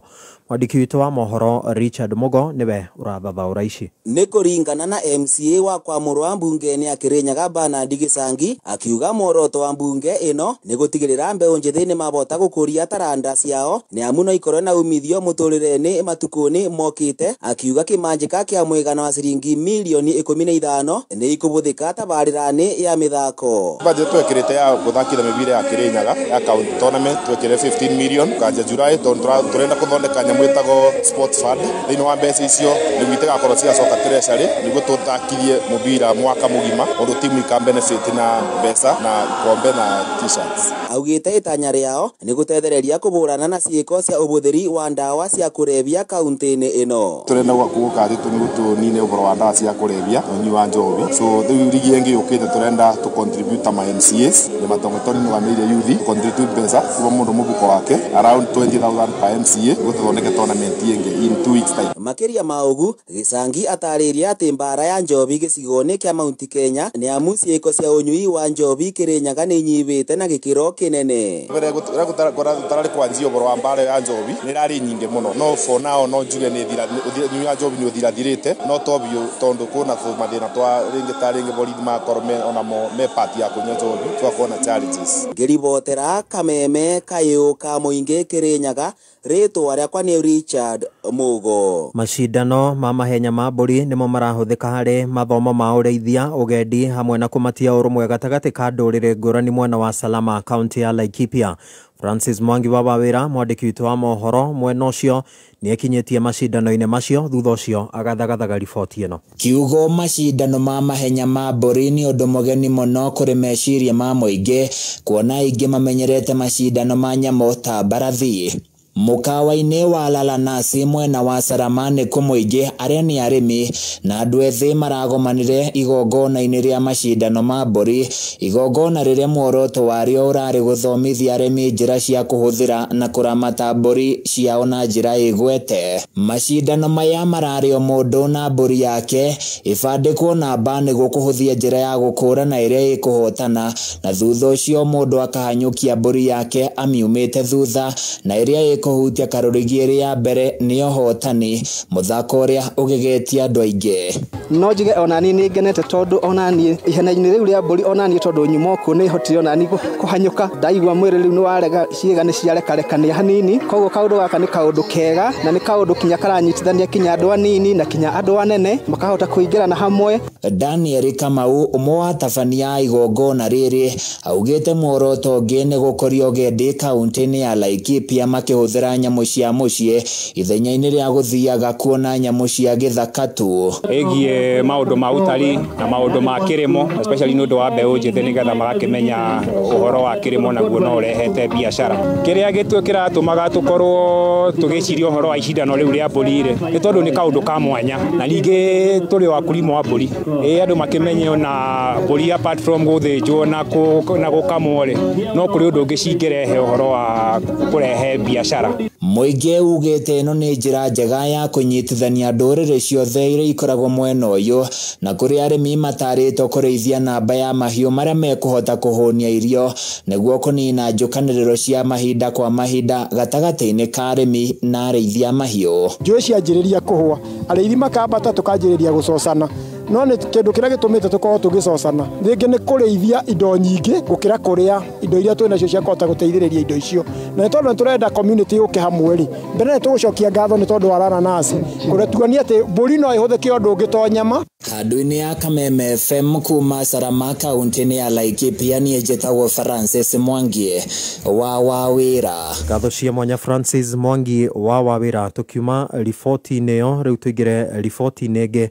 Mwandĩki witũ wa mohoro Richard Mugo nĩwe ũrathathaũra ici. Nĩ kũringana na MCA wa kwamũrwa mbunge-inĩ ya Kirinyaga Bernard Gĩcangi akiuga muoroto wa mbunge ĩno nĩ gũtigĩrĩra mbeũ njĩthĩ nĩ mabota gũkũria taranda ciao nĩ amu no ikorwo na umithio mũtũrĩre-inĩ matukũ-inĩ mokĩte. Akiuga kĩmanjĩka kĩa mũigana wa ciringi milioni 15 nĩ ikũbũthĩka tabarĩra-inĩ ya mĩthako. Budget twekĩrĩte ya gũthakithia mĩbira ya Kirinyaga ya county tournament twekĩrĩte 15 million kanja July tondũ tũrenda gũthondeka mwĩtagwo sports fund. Thĩinĩ wa mbeca icio nĩguo itigakorwo cigacoka treasury nĩguo tũthakirie mũbira mwaka mũgima ũndũ timu ika benefit na mbeca na kombe na t-shirts. Augĩte itanya rĩao nĩ gũtethereria kũbũrana na ciĩko cia ũbũthĩri wa ndawa cia kũrebia kaunti-inĩ ĩno. Tũrenda gũka atĩ nĩguo tũnine ũhoro wa ndawa cia kũrebia na ũnyui wa njohi. So rĩu rigi ĩngĩ yũkĩte tũrenda tũ contribute ta ma MCAs nĩ matongotoni nĩgamĩire youth contribute mbeca kuma mũndũ mũbuko wake around 20,000 per MCA nĩguo tũthondeke tournament ĩngĩ in 2 weeks time. Makĩria ma ũgu Gĩcangi atarĩria atĩ mbara ya njohi gĩcigo-inĩ kĩa Mount Kenya nĩ amu ciĩko cia ũnyui wa njohi Kirinyaga nĩ inyihĩte na gĩkĩro kĩnene. Mbere gũtararĩ kwanjia ũhoro wa mbara ya njohi nĩ ĩrarĩ nyingĩ mũno no for now no njuge nĩ ũnyui wa njohi nĩ ũthirathirĩte no to biũ tondũ kwĩna mathĩna twa rĩngĩ ta rĩngĩ borithi makorwo onamo me part ya kũnyua njohi tũgakorwo na challenges. Ngĩribotera Kameme Kayũ ka Mũingĩ Kirinyaga, rĩtwa rĩakwa nĩ Richard Mugo. Macindano ma mahenya ma mbũri nĩmo marahũthĩka harĩ mathomo ma ũrĩithia, ũgendi hamwe na kũmatia ũrũmwe gatagatĩ ka ndũrĩrĩ ngũrani mwena wa Salama kaunti ya Laikipia. Francis Mwangi wa Wawĩra mwandĩki witũ wa mohoro mwena ũcio nĩekinyĩtie macindano-inĩ macio thutha ũcio agathagathaga riboti ĩno. Kiugo macindano ma mahenya ma mbũri nĩ ũndũ mũgeni mũno kũrĩ meciria ma mũingĩ kuona aingĩ mamenyerete macindano ma nyamũ ta mbarathi. Mũkawa-inĩ wa Lalanasi mwena wa Salama nĩ kũmũingĩ arĩa nĩ arĩmi na andũ ethĩ maragomanire igongona-inĩ rĩa macindano ma mbũri, igongona rĩrĩa muoroto warĩo ũrarĩ gũthomithia arĩmi njĩra cia kũhũthĩra na kũramata mbũri ciao na njĩra ĩgwete. Macindano maya mararĩ o mũndũ na mbũri yake ĩbandĩkwo namba nĩguo kũhũthia njĩra ya gũkũrana ĩrĩa ĩkũhotana, na thutha ũcio mũndũ akahanyũkia mbũri yake amiumĩte thutha na ĩrĩa ĩkũhutia karũrigi ĩrĩ ya mbere nĩyo hotani, mũthako ũrĩa ũgegetie andũ aingĩ. No njuge onani nĩ ngenete tondũ onani ihenya-inĩ rĩu rĩa mbũri onani tondũ nyuma kũ nĩ hotire onani kũhanyũka ndaigua mwĩrĩ rĩu nĩ warega ciĩga nĩ ciarekarekania hanini, koguo kaũndũ gaka nĩ kaũndũ kega na nĩ kaũndũ kinya karanyitithania kinya andũ anini na kinya andũ anene makahota kũingĩrana hamwe. Daniel Kamau ũmwe wa atabania a igongona rĩrĩ augĩte muoroto ũngĩ nĩ gũkũria ũgendi kaunti-inĩ ya Laikipia makĩhũthĩra makĩhũthĩra nyamũ cia mũciĩ ithenya-inĩ rĩa gũthiaga kuona nyamũ cia gĩthaka tu. Ĩgiĩ maũndũ ma ũtari na maũndũ ma kĩrĩmo, especially nĩ ũndũ wa mbeũ njĩthĩ, nĩgetha magakĩmenya ũhoro wa kĩrĩmo naguo no ũrehete biacara. Kĩrĩa kĩratũmaga tũkorwo tũgĩciria ũhoro wa icindano rĩu rĩa mbũri rĩ, nĩ tondũ nĩ kaũndũ ka mwanya, na ningĩ tũrĩ o akulima wa mbũri. Ĩ andũ makĩmenye ona mbũri apart from gũthĩnjwo na gũkamwo rĩ, no kũrĩ ũndũ ũngĩ cingĩrehe ũhoro wa kũrehe biacara. Mũingĩ ugĩte ĩno nĩ njĩra njega ya kũnyitithania ndũrĩrĩ ciothe iria ikoragwo mwena ũyũ, na kũrĩ arĩmi matarĩtwo kũrĩithia namba ya mahiũ marĩa mekũhota kũhũnia irio nĩguo kũnina njũkanĩrĩro cia mahinda kwa mahinda gatagatĩ-inĩ ka arĩmi na arĩithia mahiũ. Njũĩ cianjĩrĩria kũhũa, arĩithi makambata tũkanjĩrĩria gũcocana, no nĩ kĩndũ kĩrĩa gĩtũmĩte tũkorwo tũgĩcocana rĩngĩ nĩ kũrĩithia indo nyingĩ gũkĩra kũrĩa indo iria twĩ nacio cia kũhota gũteithĩrĩria indo icio. Na nĩ tondũ nĩtũrenda community yũke hamwe rĩ, mbere nĩ tũgũcokia ngatho nĩ tondũ wa Rananasi kũrĩa tuonia atĩ mbũri no ĩhũthĩke ũndũ ũngĩ to nyama. Handũ-inĩ ya Kameme FM kuma Sarama kaunti-inĩ ya Laikipia, niĩ njĩtagwo Francis Mwangi wa Wawĩra. Ngatho cia mwanya Francis Mwangi wa Wawĩra. Tũkiuma riboti-inĩ ĩyo rĩu tũingĩre riboti-inĩ ĩngĩ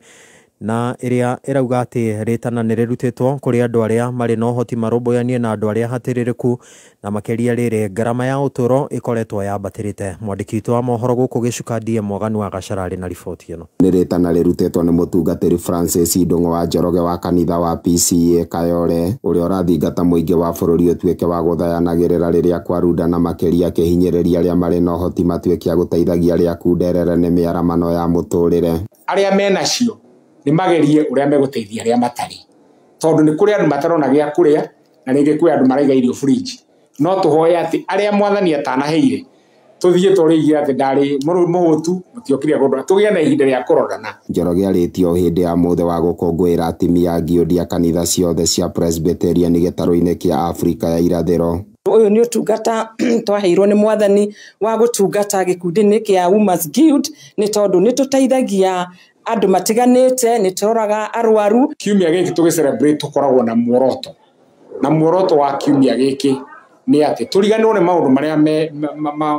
na ĩrĩa ĩrauga atĩ rĩtana nĩ rĩrutĩtwo kũrĩ andũ arĩa marĩ na ũhoti marũmbũyanie na andũ arĩa hatĩrĩrĩku, na makĩria rĩrĩ ngarama ya ũtũũro ĩkoretwo yambatĩrĩte. Mwandĩki witũ wa mohoro gũkũ Gĩcuka DM Mwaganu wa Gacara arĩ na riboti ĩno. Nĩ rĩtana rĩrutĩtwo nĩ mũtungatĩri Francis Ndung'u wa Njoroge wa kanitha wa PCEA Kayole, ũrĩa ũrathingata mũingĩ wa bũrũri ũtuĩke wa gũthayanagĩrĩra rĩrĩa kwarunda, na makĩria akĩhinyĩrĩria arĩa marĩ na ũhoti matuĩke a gũteithagia arĩa akunderere nĩ mĩaramano ya mũtũrĩre. Arĩa menacio nĩ magerie ũrĩa megũteithia arĩa matarĩ, tondũ nĩ kũrĩ andũ matarona gĩa kũrĩa, na rĩngĩ kwĩ andũ maraiga irio fridge. No tũhoe atĩ arĩa mwathani atanaheire tũthiĩ tũrĩigie atĩ ndarĩ mũhũtu, mũtiokire kũndora, tũgĩe na ihinda rĩa kũrorana. Njoroge arĩtie o hĩndĩ ya mũthĩ wa gũkũngũĩra atimia a ngĩũndi a kanitha ciothe cia Presbyterian gĩtarũ-inĩ kĩa Afrika ya irathĩro. Ũyũ nĩ ũtungata twaheirwo nĩ mwathani wa gũtungata gĩkundi-inĩ kĩa Women's Guild, nĩ tondũ nĩ tũteithagia andũ matiganĩte, nĩ tũroraga arwaru. Kiumia gĩkĩ tũgĩ celebrate tũkoragwo na muoroto, na muoroto wa kiumia gĩkĩ nĩ atĩ tũriganĩrwo nĩ maũndũ marĩa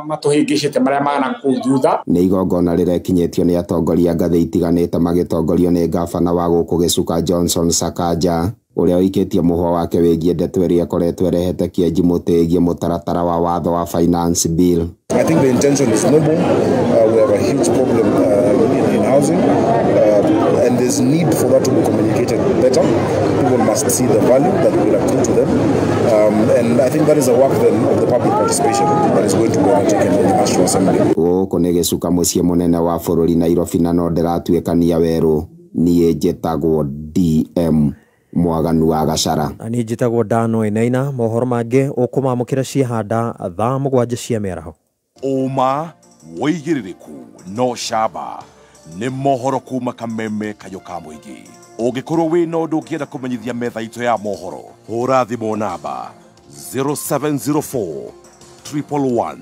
matũhĩngĩcĩte marĩa mana kũu thutha. Nĩ igongona rĩrekinyĩtio nĩ atongoria ngathĩ itiganĩte magĩtongorio nĩ ngabana wa gũkũ Gĩcuka Johnson Sakaja, ũrĩa ũikĩtie mũhwa wake wĩgiĩ ndeto ĩrĩa ĩkoretwo ĩrehete kĩenji mũtĩ ĩgiĩ mũtaratara wa watho wa finance bill. I think the intention is noble. We have a huge problem in housing, and there's need for that to be communicated better. People must see the value that will accrue to them, and I think that is a work then of the public participation that is going to be undertaken in the National Assembly. Gũkũ nĩ Gĩcuka mũciĩ mũnene wa bũrũri Nairobi, na no ndĩratuĩkania werũ. Niĩ njĩtagwo DM Mwaganu wa Gacara. Na niĩ njĩtagwo Dano Enaina. Mohoro mangĩ ũkũmamũkĩra ciehanda thaa 7 cia mĩaraho. Ũma wĩigĩrĩrĩku no camba nĩ mohoro kuma Kameme kayũ ka mũingĩ. Ũngĩkorwo wĩna ũndũ ũngĩenda kũmenyithia metha itũ ya mohoro, hũra thimũ namba 0704 111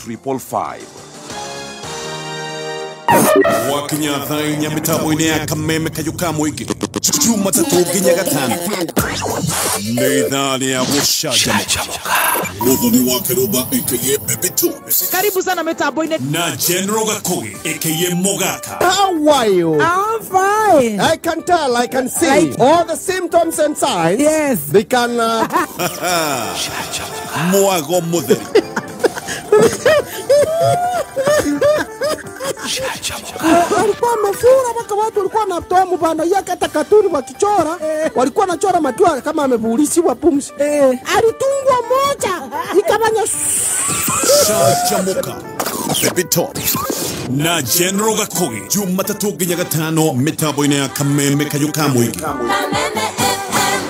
555. Wakinya thaa 4 mĩtambo-inĩ ya Kameme kayũ ka mũingĩ, Jumatatũ nginya Gatano, nĩ ithaa rĩa gũcanjamũka. Muthoni wa Kiruba aka Baby Tools. Karibu sana mitambo-inĩ na General Gakugi aka Mogaka. How are you? I'm fine. I can tell, I can see all the symptoms and signs. Yes. They can Mwago mutheri. Walikuwa wamefura mpaka watu walikuwa wanatoa mubano yake, hata katuni wakichora walikuwa wanachora matua kama amevulisiwa pumzi. Alitungwa moja ikafanya Chachamuka. Baby Top na General Gakugi Jumatatu nginya Gatano mitambo-inĩ ya Kameme kayũ ka mũingĩ. Kameme FM.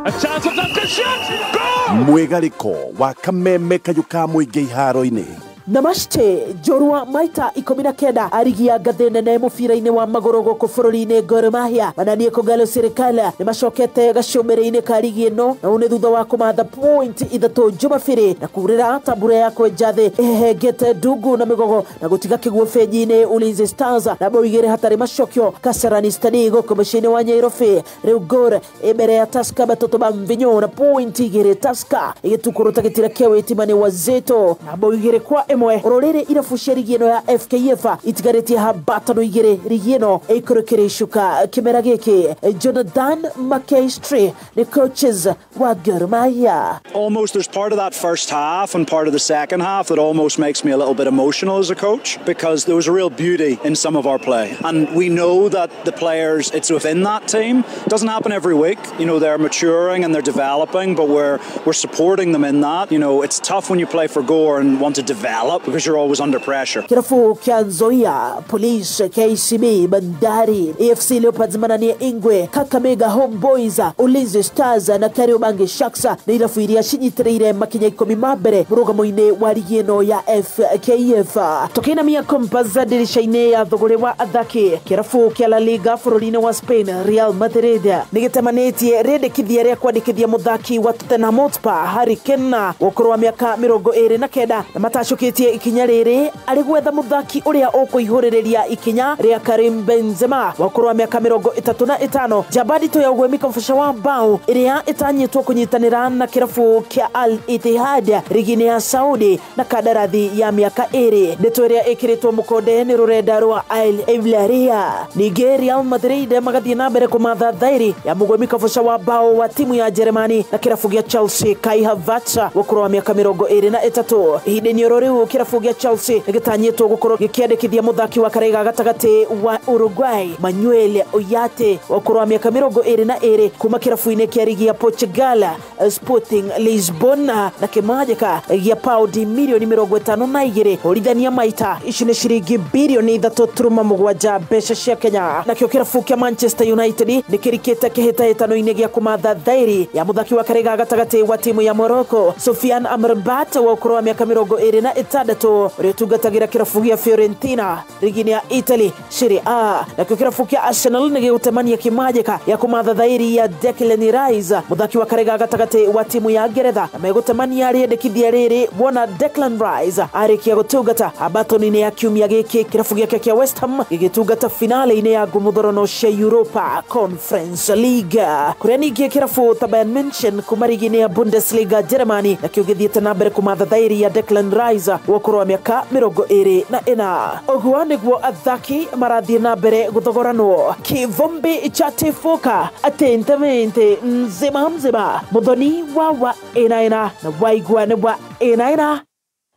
A chance for Duncan shot. Goal! Mwĩgarĩko wa Kameme kayũ ka mũingĩ iharo-inĩ. Namaste njorua maita 19 arigia ngathĩ nene mũbira-inĩ wa magũrũ gũkũ bũrũri-inĩ Gor Mahia mananie Kogalo Serikali nĩ macokete gacũmbĩrĩ-inĩ ka rigi ĩno na ũũ nĩ thutha wa kũmatha point 3 Jumabiri na kurĩra tambura ya kwenja thĩ ĩhehengete ndungu na mĩgogo na gũtiga kĩguo benji-inĩ Ulinzi Stars na bao 2 hatarĩ macokio Kasarani Stadi gũkũ mũciĩ-inĩ wa Nyairobi. Rĩu Gor ĩ mbere ya Tusker Batoto ba Mvinyo na point 2 Tusker ĩgĩtukũrũta gĩtira kĩa wĩtima nĩ Wazito na bao 2-1. Oro rĩrĩ irabu cia rigi ĩno ya FKF itigarĩtie hambatano 2 rigi ĩno ĩikũrũkĩre icuka kĩmera gĩkĩ. Jonathan McKinstry nĩ coaches wa Gor Mahia. Almost there's part of that first half and part of the second half that almost makes me a little bit emotional as a coach, because there was a real beauty in some of our play, and we know that the players, it's within that team. It doesn't happen every week, you know, they're maturing and they're developing, but we're supporting them in that. You know, it's tough when you play for Gor and want to develop because you're always under pressure. Kirafu kya Nzoia, Police, KCB, Bandari, AFC Leopards, Manania Ingwe, Kakamega Homeboys, Ulinzi Stars na Kariobangi Sharks nĩ irabu iria cinyitĩrĩire makinya 10 ma mbere mũrũgamo-inĩ wa rigi ĩno ya FKF. Tũkĩinamia Compass ndirica-inĩ ya thũgũrĩ wa athaki, kĩrabu kĩa La Liga bũrũri-inĩ wa Spain Real Madrid nĩ gĩtemanĩtie rĩndĩkithia rĩa kwandĩkithia mũthaki wa Tottenham Hotspur Harry Kane wa ũkũrũ wa mĩaka 29 na matacũkĩtie ikinya rĩrĩ arĩ gwetha mũthaki ũrĩa ũkũihũrĩrĩria ikinya rĩa Karim Benzema wa ũkũrũ wa mĩaka 35. Njamba nditũ ya ũgwemi Kambuca wa Mbao ĩrĩa ĩtanyĩtwo kũnyitanĩra na kĩrabu kĩa Al Ittihad rigi-inĩ ya Saudi na kandarathi ya mĩaka 2. Ndeto ĩrĩa ĩkĩrĩtwo mũkonde nĩ rũrenda rwa Al Hilal. Ningĩ Real Madrid magathiĩ na mbere kũmatha thairi ya mũgwemi Kambuca wa Mbao wa timu ya Jeremani na kĩrabu gĩa Chelsea Kai Havertz wa ũkũrũ wa mĩaka 23. Ihinda-inĩ oro rĩu kĩrabu gĩa Chelsea nĩgĩtanyĩtwo gũkorwo gĩkĩandĩkithia mũthaki wa karaiga gatagatĩ wa Uruguay Manuel Ugarte wa ũkũrũ wa mĩaka 22 kuma kĩrabu-inĩ kĩa rigi ya Portugal Sporting Lisbon na kĩmanjĩka gĩa paundi mirioni 52 hũrithania maita ici nĩ ciringi birioni 3.7 mbeca cia Kenya. Nakĩo kĩrabu kĩa Manchester United nĩkĩrikĩte kĩhĩtahĩtano-inĩ gĩa kũmatha thairi ya mũthaki wa karaiga gatagatĩ wa timu ya Morocco Sofiane Amrabat wa ũkũrũ wa mĩaka 26 ũrĩa ũtungatagĩra kĩrabu gĩa Fiorentina rigi-inĩ ya Italy Serie A. Nakĩo kĩrabu kĩa Arsenal nĩgĩgũtemania kĩmanjĩka ya kũmatha thairi ya Declan Rice mũthaki wa karaiga gatagatĩ wa timu ya Ngeretha na megũtemania rĩendekithia rĩrĩ wona Declan Rice arĩkia gũtungata ambatoni-inĩ ya kiumia gĩkĩ kĩrabu gĩake kĩa West Ham gĩgĩtungata finale-inĩ ya ngũmũthorono cia Europa Conference League. Kũrĩa ningĩ kĩrabu ta Bayern Munchen kuma rigi-inĩ ya Bundesliga Germany nakĩo gĩthiĩte na mbere kũmatha thairi ya Declan Rice wa ũkũrũ wa mĩaka 24. Ũguo nĩguo athaki marathiĩ na mbere gũthogoranwo. Kivumbi cha tifuka atentamente mzima mzima muthoni wa ĩna na waigua nĩ wa ĩna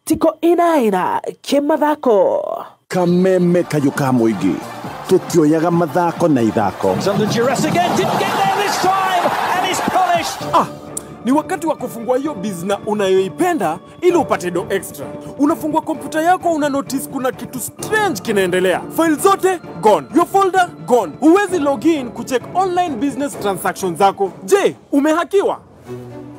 tiko ĩna kĩmathako. Kameme kayũ ka mũingĩ tũtioyaga mathako na ithako. Ni wakati wa kufungua hiyo business unayoipenda ili upate do extra. Unafungua kompyuta yako, una notice kuna kitu strange kinaendelea. File zote gone. Your folder gone. Huwezi login kucheck online business transactions zako. Je, umehakiwa?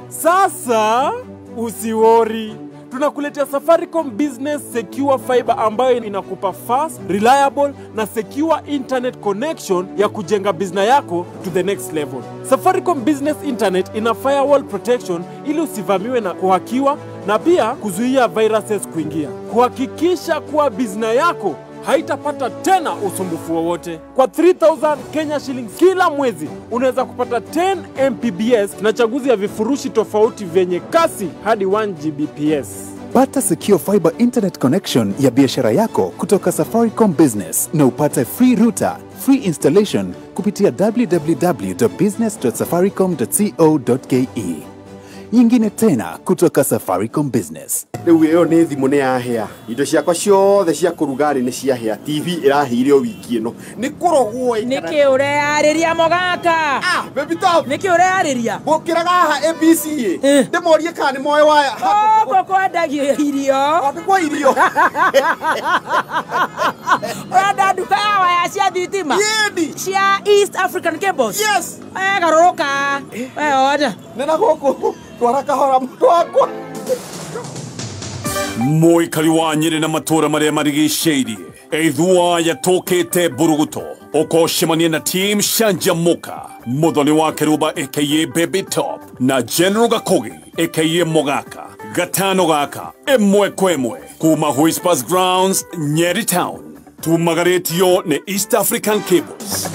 Sasa usiwori. Tunakuletea Safaricom Business Secure Fiber ambayo inakupa fast, reliable na secure internet connection ya kujenga business yako to the next level. Safaricom Business Internet ina firewall protection ili usivamiwe na kuhakiwa na pia kuzuia viruses kuingia. Kuhakikisha kuwa business yako haitapata tena usumbufu wowote. Kwa 3000 Kenya shillings kila mwezi unaweza kupata 10 Mbps na chaguzi ya vifurushi tofauti vyenye kasi hadi 1 Gbps. Pata secure fiber internet connection ya biashara yako kutoka Safaricom Business na upate free router, free installation kupitia www.business.safaricom.co.ke. Nyingine tena kutoka Safaricom Business. Rĩu ĩyo nĩ thimũ nĩ yahĩa. Indo ciakwa ciothe cia kũruga-rĩ nĩ ciahĩa. TV ĩrahĩire o wiki ĩno. Nĩ kũrogwo ĩikara. Nĩkĩ ũreyarĩria mũgaka? Ah, baby top. Nĩkĩ ũreyarĩria? Gũkĩraga haha ABC ĩ. Ndĩmorie kana nĩ moĩ waya. Gũkũ kwendagio irio. Gũkũ kwa irio. Ũrenda nduka ya waya cia thitima? Yĩni. Cia East African Cables? Yes. Garũrũka. We ona. Nĩ na gũkũ twara kahora mũndũ wakwa. Mũikari wa Nyĩrĩ na matũũra marĩa marigicĩirie ithua yatũkĩte mburuguto ũkocemania na team Canjamũka Muthoni wa Kĩrũmba aka Baby Top na General Gakugi aka Mogaka gatano gaka ĩmwe kwa ĩmwe kuma Whispers Grounds Nyeri Town tumagarĩtio nĩ East African Cables.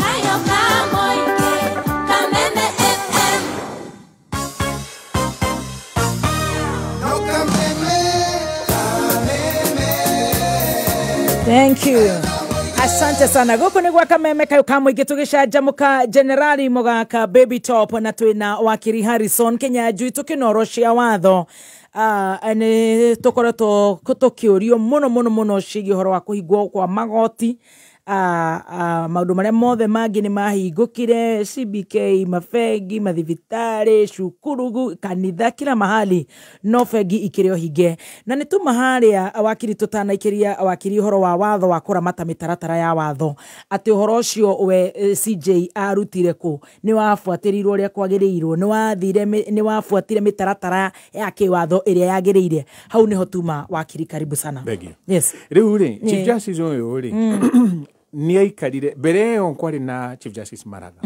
Thank you. Asante sana. Gũkũ nĩ gwa Kameme kayo ka mũingĩ tũgĩcanjamũka Generali Mogaka Baby Top na twĩna wakiri Harrison Kinyanjui tũkĩnoro cia watho. Nĩ tũkoretwo tũkĩũrio mũno mũno mũno ciĩgiĩ ũhoro wa kũhingwo kwa magoti. Maũndũ marĩa mothe mangĩ nĩ mahingũkire, CBK, mabengi, mathibitarĩ, cukuru, kanitha, kila mahali no bengi ikĩrĩ o hinge. Na nĩ tuma harĩa wakiri tũtanaikĩria wakiri ũhoro wa watho wa kũramata mĩtaratara ya watho atĩ ũhoro ũcio we CJ arutire kũ nĩ wabuatĩrĩirwo ũrĩa kwagĩrĩirwo, nĩ wabuatire mĩtaratara ya kĩwatho ĩrĩa yagĩrĩire. Hau nĩho tuma wakiri, karibu sana. Yes. Rĩu rĩ, Chief Justice ũyũ rĩ nĩ aikarire mbere ĩyo kwarĩ na Chief Justice Maraga.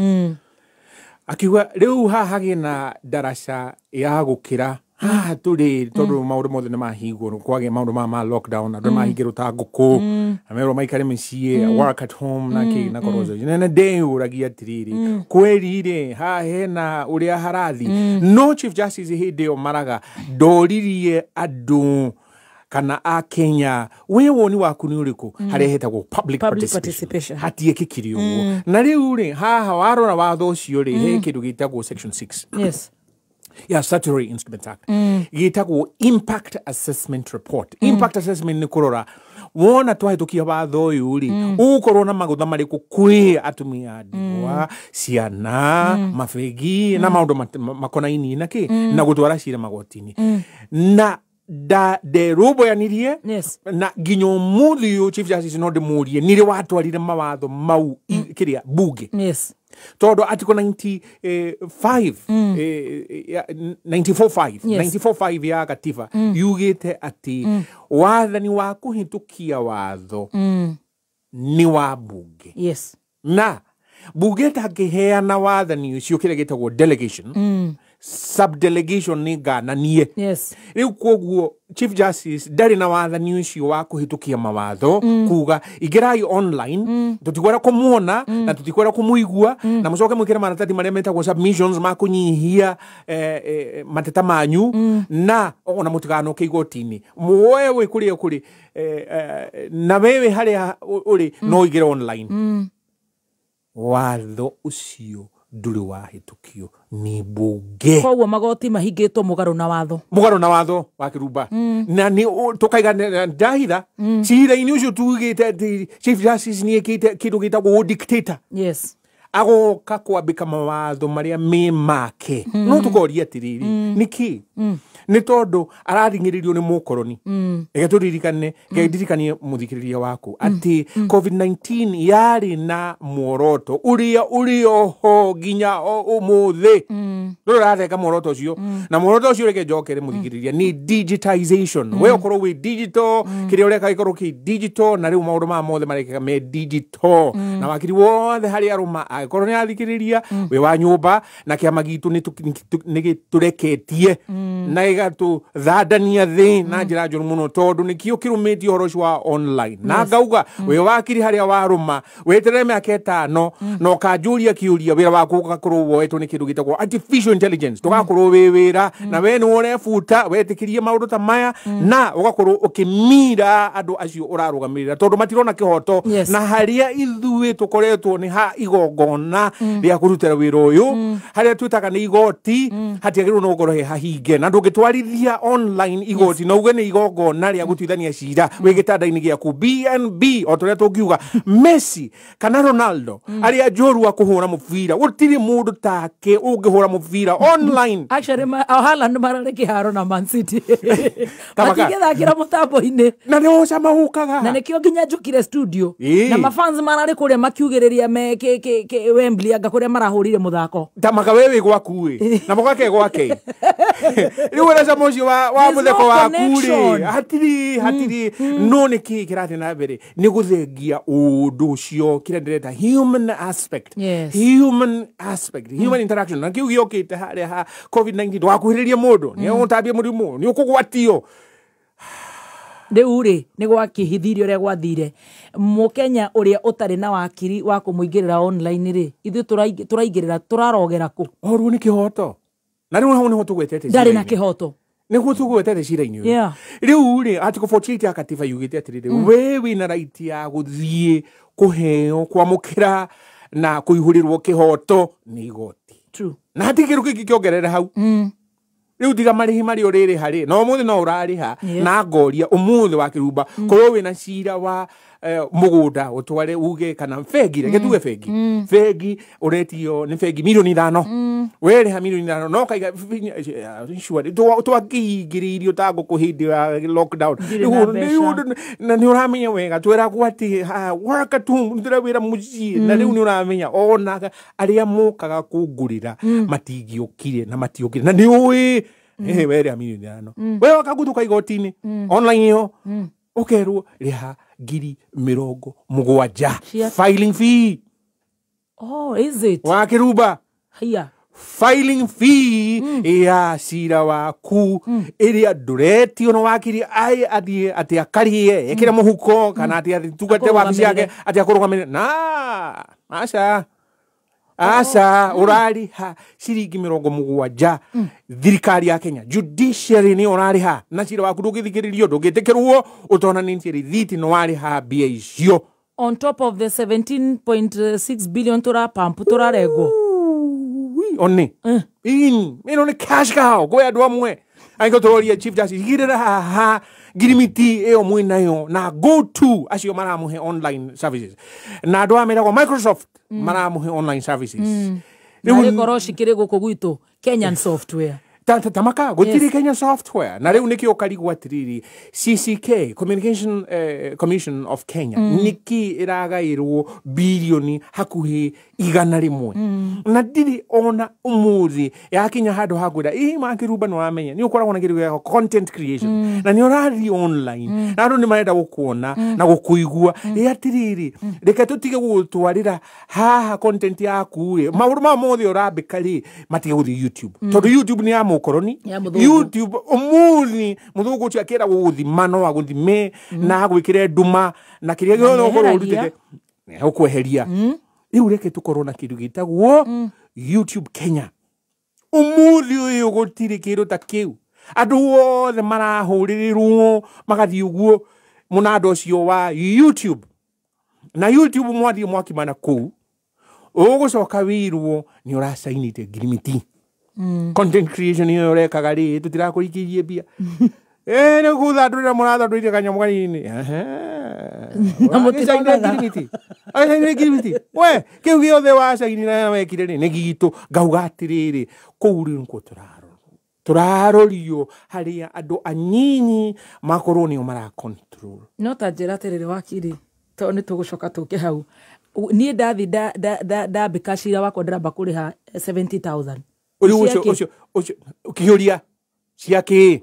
Akiuga rĩu haha hagĩ na ndaraca ya gũkĩra haha tũrĩ tondũ maũndũ mothe nĩ mahingwo, kwagĩa maũndũ ma lockdown, andũ mahingĩrwo ta ngũkũ, na merwo maikare mĩciĩ, work at home na kĩ na koroco. Na ndeyũragia atĩrĩrĩ, kweri rĩ haha hena ũrĩa harathi. No Chief Justice hĩndĩ ĩyo Maraga ndoririe andũ kana a Kenya we woni waku nĩ ũrĩkũ harĩa hetagwo public participation hatiĩkĩkire ũguo. Na rĩu rĩ haha warora watho ũcio rĩ he kĩndũ gĩtagwo section 6 yes ya Statutory Instruments Act gĩtagwo impact assessment report. Impact assessment nĩ kũrora wona twahĩtũkia watho ũyũ rĩ ũgũkorwo na magũtha marĩkũ kwĩ atumia a ndigwa, ciana, mabengi na maũndũ makonainie na kĩ na gũtwara cira magoti-inĩ. Na nderũmbũyanirie na nginya ũmũthĩ ũyũ Chief Justice no ndĩmũrie nĩrĩ watwarire mawatho mau kĩrĩa bunge. Yes. Tondũ article 95 94.5 ya katiba yugĩte atĩ wathani wa kũhĩtũkia watho nĩ wa bunge. Yes. Na bunge ĩtangĩheana wathani ũcio kĩrĩa gĩtagwo delegation, subdelegation nĩ ngananie. Yes. Rĩu koguo Chief Justice ndarĩ na wathani ũcio wa kũhĩtũkia mawatho kuga ingĩrai online tũtikwenda kũmuona na tũtikwenda kũmũigua na mũcoke mwĩkĩre maratathi marĩa metagwo submissions ma kũnyihia mateta manyu na ona mũtiganoke igoti-inĩ muoe wĩ kũrĩa kũrĩ na wewe harĩa ũrĩ no ũingĩre online. Watho ũcio ndũrĩ wahĩtũkio nĩ bunge. Koguo magoti mahingĩtwo mũgarũ na watho. Mũgarũ na watho wa Kĩrumba. Na nĩ tũkaiga ndahitha cira-inĩ ũcio tugĩte atĩ Chief Justice nĩ ekĩte kĩndũ gĩtagwo dictator. Yes. Agoka kwambĩka mawatho marĩa me make. No tũkoria atĩrĩrĩ, nĩkĩ? Nĩ tondũ arathing'ĩrĩrio nĩ mũkoroni. Reke tũririkane, reke ndirikanie mũthikĩrĩria waku atĩ COVID-19 yarĩ na muoroto ũrĩa ũrĩ oho nginya ũmũthĩ. Ndũrĩ ũratheka muoroto ũcio. Na muoroto ũcio reke njokere mũthikĩrĩria nĩ digitization. We ũkorwo wĩ digital, kĩrĩa ũreka gĩkorwo kĩ digital, na rĩu maũndũ maya mothe marekĩka me digital. Na wakiri wothe harĩa arũma angĩkorwo nĩ athikĩrĩria wĩ wa nyũmba na kĩama gitũ nĩ gĩtũreketie na gĩgatũthandania thĩ na njĩra njũru mũno tondũ nĩkĩo kĩrũmĩtie ũhoro ũcio wa online. Na ngauga wĩ wakiri harĩa warũma weterere mĩaka ĩtano na ũkanjũria kĩũria wĩra waku ũgakorwo woetwo nĩ kĩndũ gĩtagwo artificial intelligence, ndũgakorwo wĩ wĩra na we nĩwe ũrebuta wetĩkĩrie maũndũ ta maya na ũgakorwo ũkĩmira andũ acio ũrarũgamĩrĩra tondũ matirona kĩhoto. Na harĩa ithuĩ tũkoretwo nĩ ha igongona rĩa kũrutĩra wĩra ũyũ harĩa twĩtaga nĩ igoti hatiagĩrĩirwo nĩ gũkorwo he hahinge na ndũngĩtwarithia online igoti na uge nĩ igongona rĩa gũtuithania cira wĩ gĩtanda-inĩ gĩaku. BNB o ta ũrĩa tũngiuga Messi kana Ronaldo arĩa njorua kũhũra mũbira gũtirĩ mũndũ take ũngĩhũra mũbira online. Actually Haaland mararĩ kĩharo na Man City matingĩthakĩra mũtambo-inĩ na nĩ ũcama ũkaga na nĩkĩo nginya njũkire studio na mafans mararĩ kũrĩa makiugĩrĩria me Wembley anga kũrĩa marahũrire mũthako. Tamaka wewe gwaku ĩ na mũgake gwake. Rĩu wĩna cama ũcio wa mũtheko waku rĩ hatirĩ no nĩ kĩĩ kĩrathiĩ na mbere nĩ gũthengia ũndũ ũcio kĩrĩa ndĩreta human aspect. Yes. Human aspect, human interaction na kĩu gĩokĩte harĩa ha COVID-19 ndũgakuhĩrĩrie mũndũ nĩ ũgũtambia mũrimũ nĩ ũkũgwatio. Rĩu rĩ nĩ gwakĩhithirie ũrĩa gwathire mũkenya ũrĩa ũtarĩ na wakiri wa kũmũingĩrĩra online rĩ ithuĩ tũraingĩrĩra tũrarogera kũ? Oruo nĩ kĩhoto na rĩu hau nĩho tũgwetete ndarĩ na kĩhoto nĩguo tũgwetete cira-inĩ ũyũ. Rĩu rĩ article 48 ya katiba yugĩte atĩrĩrĩ we wĩna right ya gũthiĩ kũheo kwamũkĩra na kũihũrĩrwo kĩhoto nĩ igoti. True. Na hatirĩ kĩndũ kĩngĩ kĩongerere hau. Rĩu tiga marĩhi marĩa ũrĩrĩha rĩ na ũmũthĩ no ũrarĩha na ngoria ũmũthĩ wa kĩrumba korwo wĩna cira wa mũgũnda ũtware uge kana bengi reke tuge bengi bengi ũretio nĩ bengi milioni 5 werĩha milioni 5 no kaiga twakĩhingĩrĩirio ta ngũkũ hĩndĩ ya lockdown na nĩ ũramenya wega twĩragwo atĩ work at home ndĩra wĩra mũciĩ na rĩu nĩ ũramenya ona arĩa mokaga kũngũrĩra matingĩũkire na matiũkire na nĩ ũĩ werĩha milioni 5 we wakaguthuka igoti-inĩ online ĩyo ũkerwo rĩha 70,000 filing fee. Oh, is it? Wa kĩrumba. Haya. Filing fee ya cira waku ĩrĩa ndũretio na wakiri ai athiĩ atĩ akarie ekĩre mũhuko kana atĩ atungate wabici yake atĩ akũrũgamĩrĩre na aca aca ũrarĩha ciringi 70 thirikari ya Kenya judiciary nĩ ũrarĩha na cira waku ndũngĩthikĩrĩrio ndũngĩtĩkĩrwo ũtonanĩtie rĩthiti nĩ warĩha mbia icio on top of the 17.6 billion tũrapampu tũraregwo one in ĩno nĩ cash cow kwĩ andũ amwe angĩkorwo tũroria Chief Justice igĩrĩra haha ngirimiti ĩyo mwĩnayo na go to acio maramũhe online services na andũ aya metagwo Microsoft maramũhe online services. Rĩu korwo cikĩrĩ gũkũ gwitũ Kenyan software tamaka gũtirĩ Kenya software na rĩu nĩkĩo ũkarigwo atĩrĩrĩ CCK Communication Commission of Kenya nĩkĩ ĩragaĩrwo bilioni hakuhĩ 100 na ndirĩ ona ũmũthĩ yakinya handũ ha kwĩra ĩ makĩrumba nĩ wamenya nĩ ũkoragwo na kĩndũ gĩa content creation na nĩ ũrathiĩ online na andũ nĩ marenda gũkuona na gũkũigua ĩ atĩrĩrĩ reke tũtige gũgũtwarĩra haha content yaku rĩ maũndũ maya mothe ũrambĩka rĩ matige gũthiĩ YouTube tondũ YouTube nĩ ya mũkoroni YouTube ũmũthĩ mũthũngũ ũcio akĩenda gũgũthima no agũthime na agwĩkĩre nduma na kĩrĩa gĩothe ũkorwo ũrutĩte ũkweheria. Rĩu reke tũkorwo na kĩndũ gĩtagwo YouTube Kenya. Ũmũthĩ ũyũ gũtirĩ kĩndũ ta kĩu andũ othe marahũrĩrĩrwo magathiĩ ũguo mũnanda ũcio wa YouTube na YouTube mwathiĩ mwakimana kũu ũgũcoka wĩrwo nĩ ũracainĩte ngirimiti. Content creation ĩyo ũrekaga rĩ tũtirakũrikĩrie mbia nĩ gũthandũrĩra mũrathandũrĩire kanyamũ kanini na mũtironaga ngirimiti we kĩu gĩothe wacainire wekire rĩ nĩ gitũ ngauga atĩrĩrĩ kũu rĩu nĩkuo tũrarorio harĩa andũ anyinyi makorwo nĩo mara control. No ta njĩra atĩrĩrĩ wakiri tondũ nĩ tũgũcoka tũke hau niĩ ndathi ndambĩka cira wakwa ndĩramba kũrĩha 70,000 ũcio ũcio ũkĩũria ciake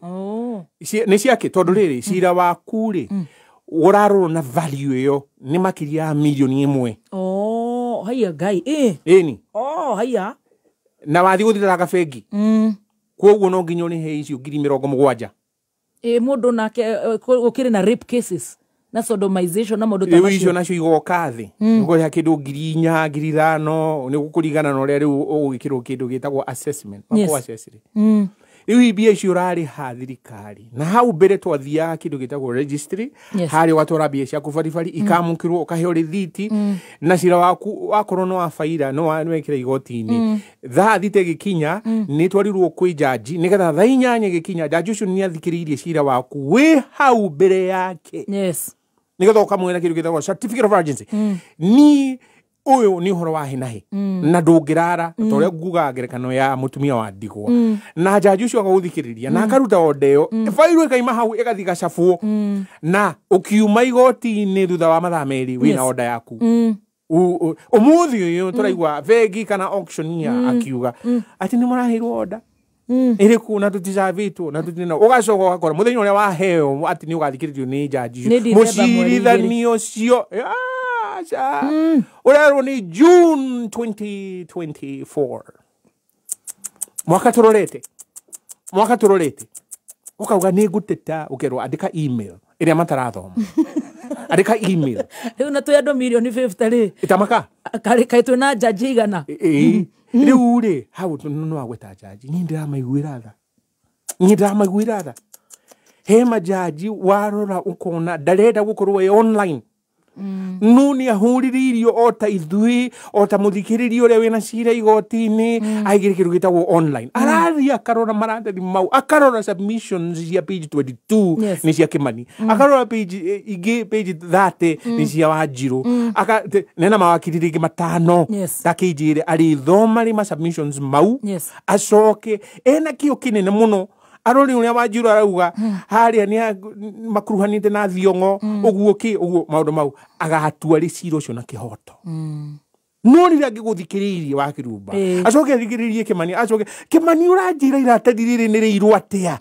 nĩ ciake tondũ rĩrĩ cira waku rĩ ũrarorwo na value ĩyo nĩ makĩria ya milioni 1. Oh, haiya ngai ĩni oh haiya na wathiĩ gũthitanga bengi koguo no nginya ũrĩhe icio 70,000. Ĩ mũndũ nake gũkĩrĩ na rape cases na sodomization na maũndũ ta macio icio nacio igoka thĩ nĩkũrĩha kĩndũ 4,000 5,000 nĩ gũkũringana na ũrĩa rĩu ũgũgĩkĩrwo kĩndũ gĩtagwo assessment Yes. assess rĩ rĩu mbia icio ũrarĩha thirikari na hau mbere twathiaga kĩndũ gĩtagwo registry harĩa ũgatwara mbia ciaku baribari ikamũkĩrwo ũkaheo rĩthiti na cira waku wakorwo nĩ wa baira nĩ wekĩra igoti-inĩ thaa 3 ĩgĩkinya nĩ twarirwo kwĩ jaji nĩgetha thaa 8 ĩgĩkinya jaji ũcio nĩ athikĩrĩirie cira waku wĩ hau mbere yake nĩgetha ũkamwĩra kĩndũ gĩtagwo certificate of urgency. Ni ũyũ nĩ ũhoro wa hinahi na ndũngĩrara ta ũrĩa ngugaga ngerekano ya mũtumia wa ndigwa na jaji ũcio agagũthikĩrĩria na akaruta order ĩyo bairũ ĩkaima hau ĩgathiĩ gacabwo na ũkiuma igoti-inĩ thutha wa mathaa 2 wĩna order yaku. Umuthi uyu turaigua bengi kana auctioneer akiuga ati ni muraheirwo order iriku na tuticavitwo na tutina ugacoka ugakora muthenya uria waheo ati ni ugathikiririo ni jaji mucirithania ucio aca urerwo ni June 2024 mwaka turorete ukauga ni nguteta ukerwo andika email iria matarathoma andika email riu na twi andu milioni 50 ri itamaka kai twi na jaji igana riu ri hau no agweta jaji ni ndiramaiguira tha he majaji warora ukona ndarenda gukorwo e online no ni ahuririirio o ta ithui o ta muthikiririo uria wina cira igoti-ini aigire kindu gitagwo online arathi akarora maratathi mau akarora submissions cia page 22 ni cia Kimani akarora page ingi page 30 ni cia Wanjiru nena mawakiri ringi matano takinjire arithoma ri ma submissions mau acoke ena kio kinene muno arori uria Wanjiru arauga haria ni makuruhanite na Thiong'o uguo ki uguo maundu mau agatua riciro ucio na kihoto no rĩrĩa angĩgũthikĩrĩirie wa Kirumba acoke athikĩrĩrie Kimani acoke Kimani ũranjĩra iratathi rĩrĩ nĩ rĩirũ atĩa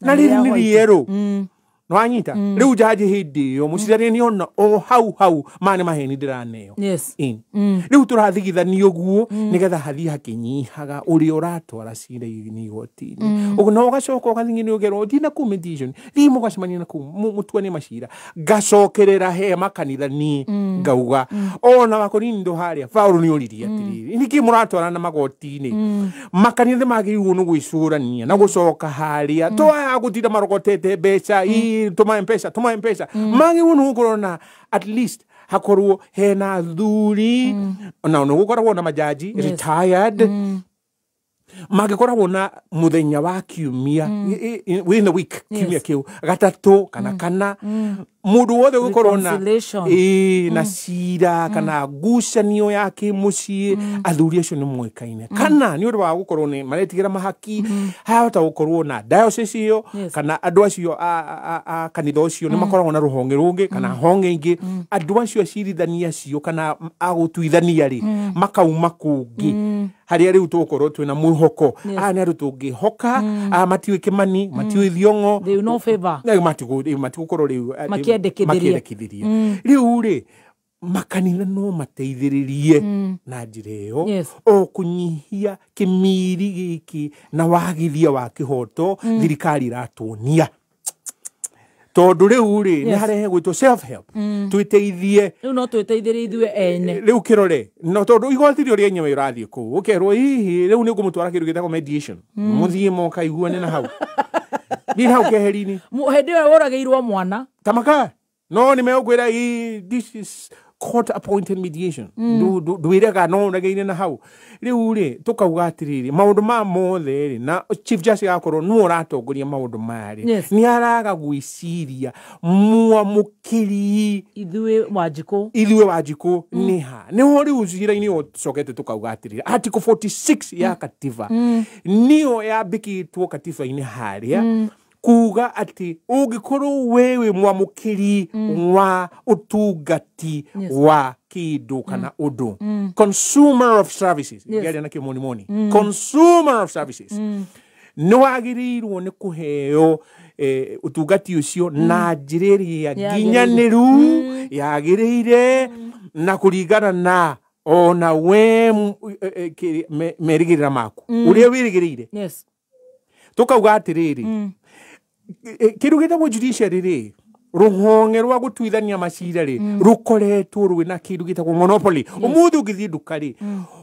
na rĩrĩ nĩ rĩerũ nĩwanyita rĩu njanji hĩndĩ ĩyo mũcirithania nĩona o hau hau maya nĩ maheni ndĩraneo rĩu tũrathigithania ũguo nĩgetha hathiĩ hakĩnyihaga ũrĩa ũratwara cira-inĩ igoti-inĩ ũguo na ũgacoka ũgathiĩ ũkerwo thiĩ na kũu mediation thiĩ mũgacemania na kũu mũtuane macira ngacokerera he makanitha niĩ ngauga ona Wakorindo harĩa Paul nĩ oririe atĩrĩrĩ nĩkĩ mũratwarana magoti-inĩ makanitha magĩrĩirwo nĩ gwĩcũrania na gũcoka harĩa twaya gũtinda marogotete mbeca tuma mpesa magĩrĩirwo nĩ gũkorwo na at least hakorwo hena athuri na no gũkoragwo na majaji retired magĩkoragwo na mũthenya wa kiumia within the week kiumia kĩu gatatũ kana kana mũndũ wothe ũgũkorwo na na cira kana ngucanio ya kĩmũciĩ athuri acio nĩ moĩkaine kana nĩ ũndũ wa gũkorwo nĩ maretigĩra mahaki hahota gũkorwo na diocese ĩyo kana andũ acio a kanitha ũcio nĩ makoragwo na rũhonge rũngĩ kana honge ingĩ andũ acio acirithania acio kana agũtuithania rĩ makauma kũngĩ harĩa rĩu tũgũkorwo twĩna mwĩhoko aya nĩ andũ tũngĩhoka aya matiũĩ Kimani matiũĩ Thiong'o matigũkorwo rĩu makĩendekithĩria rĩu rĩ makanitha no mateithĩrĩrie na njĩra ĩyo o kũnyihia kĩmiri gĩkĩ na wagithia wa kĩhoto thirikari ĩratuonia tondũ rĩu rĩ nĩ harehe gwĩtwo self help twĩteithie rĩu no twĩteithĩrie ithuĩ ene rĩu kĩrore no tondũ igoti rĩo rĩenyewe ũrathiĩ kũu ũkerwo hihi rĩu nĩ ũkũmũtwara kĩndũ gĩtagwo mediation mũthiĩ mũkaiguane na hau thiĩ hau keheri-inĩ hĩndĩ ĩyo ũragĩirwo mwana tamaka no nĩ megũkwĩra this is court appointed mediation ndwĩrega no ũregeire na hau rĩu rĩ tũkauga atĩrĩrĩ maũndũ maya mothe rĩ na chief justice agakorwo nĩwe ũratongoria maũndũ maya rĩ nĩ araga gwĩciria mwamũkĩri ithuĩ Wanjikũ nĩ ha nĩho rĩu cira-inĩ ũcokete tũkauga atĩrĩrĩ article 46 ya katiba nĩyo yambĩkĩtwo katiba-inĩ harĩa kuga ati ũngĩkorwo wewe mwamũkĩri wa ũtungati wa kĩndũ kana ũndũ consumer of services ngĩaria na kĩmonimoni consumer of services nĩ wagĩrĩirwo nĩ kũheo ũtungati ũcio na njĩra ĩrĩa nginyanĩru yagĩrĩire na kũringana na ona we merĩgĩrĩra maku ũrĩa wĩrĩgĩrĩire tũkauga atĩrĩrĩ kĩndũ gĩtagwo judiciary rĩ rũhonge rwa gũtuithania macira rĩ rũkoretwo rwĩna kĩndũ gĩtagwo monopoly ũmũthĩ ũngĩthiĩ nduka rĩ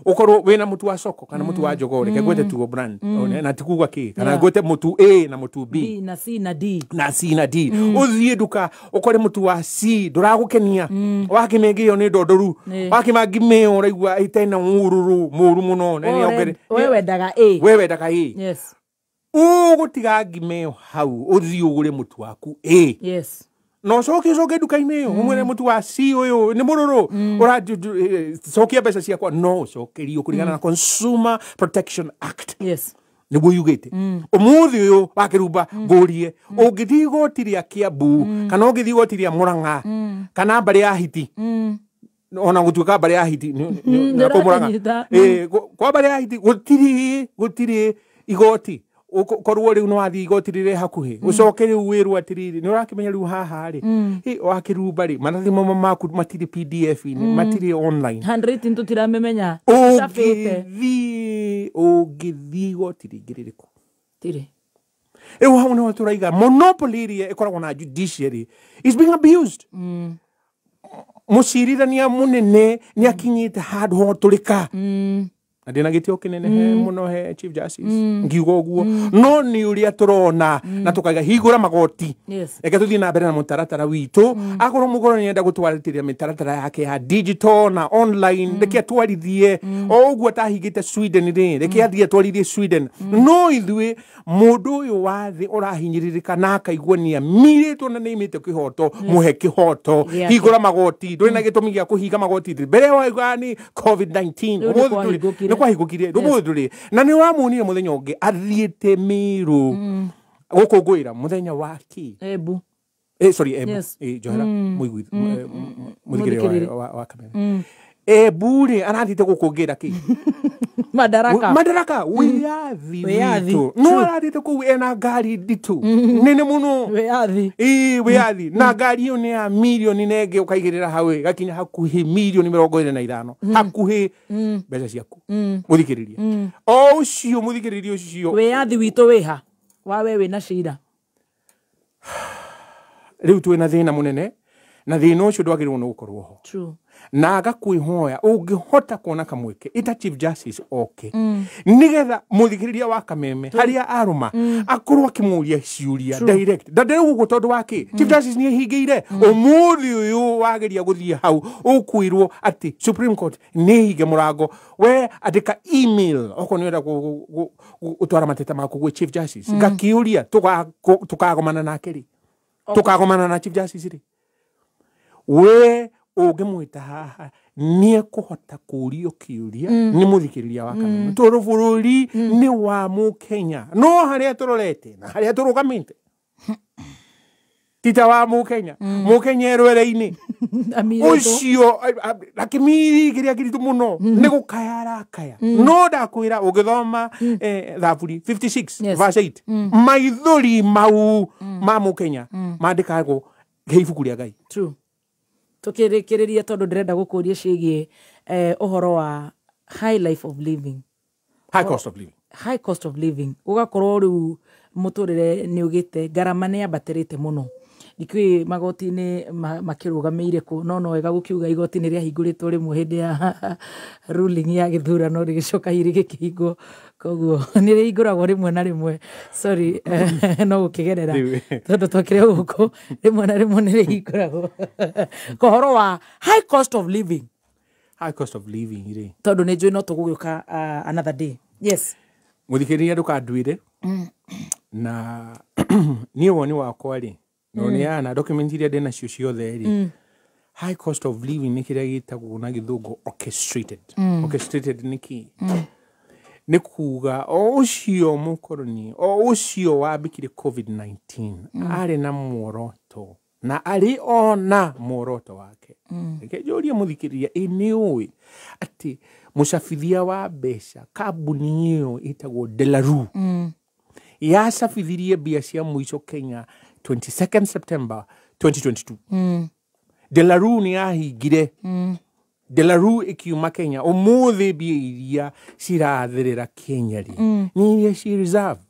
ũkorwo wĩna mũtu wa soko kana mũtu wa jogoo reke ngwete tuo brand na tikuga kĩ kana ngwete mũtu A na mũtu B na C na D na C na D ũthiĩ nduka ũkore mũtu wa C ndũragũkenia wakĩma ĩngĩ ĩyo nĩ ndondoru wakĩma ngima ĩyo ũraigua ĩtena ũrũrũ mũru mũno we wendaga A we wendaga A yes ũgũtiga ngima ĩyo hau ũthiĩ ũgũre mũtu waku A yes no coke ũcoke nduka-inĩ ĩyo ũmwĩre mũtu wa C ũyũ nĩ mũrũrũ ũracokia mbeca ciakwa no ũcokerio kũringana na Consumer Protection Act yes nĩguo yugĩte ũmũthĩ ũyũ wa Kĩrumba ngũrie ũngĩthiĩ igoti rĩa Kiambu kana ũngĩthiĩ igoti rĩa Murang'a kana mbarĩ ya Hiti Ona gũtuĩka mbarĩ ya hiti ndĩrakũnyita. Kwa mbarĩ ya hiti gũtirĩ igoti. Korwo rĩu nĩ wathiĩ igoti rĩrĩ hakuhĩ ũcoke rĩu wĩrwo atĩrĩrĩ nĩ ũrakĩmenya rĩu haha rĩ wakĩrumba rĩ maratathi mamwe maku matirĩ PDF-inĩ, matirĩ online, handwriting tũtiramĩmenya. Ũngĩthiĩ igoti rĩngĩ rĩrĩkũ? Tirĩ. Rĩu hau nĩho tũraiga monopoly ĩrĩa ĩkoragwo na judiciary is being abused. Mũcirithania mũnene nĩ akinyĩte handũ hotũrĩka. Na ndĩna gĩtĩo kĩnene he mũno he Chief Justice ngiuga ũguo, no nĩ ũrĩa tũrona na tũkaiga hingũra magoti. Reke tũthiĩ na mbere na mũtaratara witũ. Akorwo mũkorwo nĩenda gũtwarithĩria mĩtaratara yake ya digital na online, reke atwarithie o ũguo atahingĩte Sweden rĩ, reke athiĩ atwarithie Sweden. No ithuĩ mũndũ ũyũ wa thĩ ũrahinyĩrĩrĩka na akaigua nĩ amirĩtwo na nĩaimĩte kĩhoto, mũhe kĩhoto. Hingũra magoti. Ndũrĩ na gĩtũmi gĩa kũhinga magoti. Mbere waiga nĩ COVID-19, Rĩu nĩ kwahingũkire. Nĩ kwahingũkire rũmũthĩ ndũrĩ na nĩ ũramuonire mũthenya ũngĩ athiĩte Mĩrũ gũkũngũĩra mũthenya wa kĩ? Embu. Sorry, Embu. Njohera mũthikĩrĩria wa kamera. Embu rĩ arathiĩte gũkũngĩra kĩ? Madaraka. Madaraka wĩyathi witũ. No arathiĩte kũu ena ngari nditũ nene mũno. Wĩyathi. Wĩyathi. Na ngari ĩyo nĩ ya mirioni na ĩngĩ ũkaigĩrĩra hau ĩgakinya hakuhĩ mirioni 25. Hakuhĩ mbeca ciaku. Mũthikĩrĩria. O ũcio mũthikĩrĩria ũcio. Wĩyathi witũ wĩha? Wa we wĩna cira. Rĩu twĩna thĩna mũnene na thĩna ũcio ndwagĩrĩirwo nĩ gũkorwo ho. True. Na agakwĩhoya ũngĩhota kuona kamweke ĩta Chief Justice oke nĩgetha mũthikĩrĩria wa kameme harĩa arũma akorwo akĩmũria ciũria direct. Ndandĩrĩ ũguo tondũ wa kĩ? Chief Justice nĩ ehingĩire. Ũmũthĩ ũyũ wageria gũthiĩ hau ũkwĩrwo atĩ Supreme Court nĩ ĩhinge mũrango. We andĩka email okorwo nĩ ũrenda gũtwara mateta maku gwĩ Chief Justice. Ngakĩũria tũkagomana nake rĩ? Tũkagomana na Chief Justice rĩ? We ũngĩmwĩta haha nĩekũhota kũũrio kĩũria nĩ mũthikĩrĩria wa kameme. Tondũ bũrũri nĩ wa mũkenya, no harĩa tũrorete na harĩa tũrũgamĩte ti ta wa mũkenya. Mũkenya erwere-inĩ ũcio akĩmiri kĩrĩa kĩritũ mũno nĩ gũkaya arakaya. No ndakwĩra ũngĩthoma Thaburi 56 verse 8 maithori mau ma mũkenya mandĩkagwo he ibuku rĩa Ngai. True. Tukĩrĩkĩrĩria tondũ ndĩrenda gũkũria ciĩgiĩ ũhoro wa high life of living. High cost of living. High cost of living. Ũgakorwo rĩu mũtũrĩre nĩ ũgĩte ngarama nĩ yambatĩrĩte mũno. Ndikĩũĩ magoti-inĩ makĩrũgamĩire kũ, no wega gũkiuga igoti nĩ rĩahingũrĩtwo rĩmwe hĩndĩ ya ruling ya gĩthurano rĩgĩcoka hihi rĩgĩkĩhingwo, koguo nĩ rĩhingũragwo rĩmwe na rĩmwe. Sorry, no gũkĩgerera tondũ twakĩrĩ gũkũ rĩmwe na rĩmwe nĩ rĩhingũragwo. Kohoro wa high cost of living. High cost of living rĩ, tondũ nĩ njũĩ no tũgũgĩũka another day. Yes. Mũthikĩrĩria ndũkanduĩre na niĩ woni wakwa rĩ, no nĩ yana document iria ndĩ nacio ciothe rĩ, high cost of living nĩ kĩrĩa gĩtagwo na gĩthũngũ orchestrated. Orchestrated nĩ kĩ? Nĩ kuga o ũcio mũkoroni o ũcio wambĩkire COVID-19 arĩ na muoroto na arĩ ona muoroto wake. Reke njũrie mũthikĩrĩria, ĩ nĩ ũĩ atĩ mũcabithia wa mbeca kambuni ĩyo ĩtagwo Delarue yacabithirie mbia cia mũico Kenya 22nd September 2022. Delarue nĩ yahingire. Delarue ĩkiuma Kenya. Ũmũthĩ mbia iria ciratherera Kenya rĩ nĩ iria ci reserve.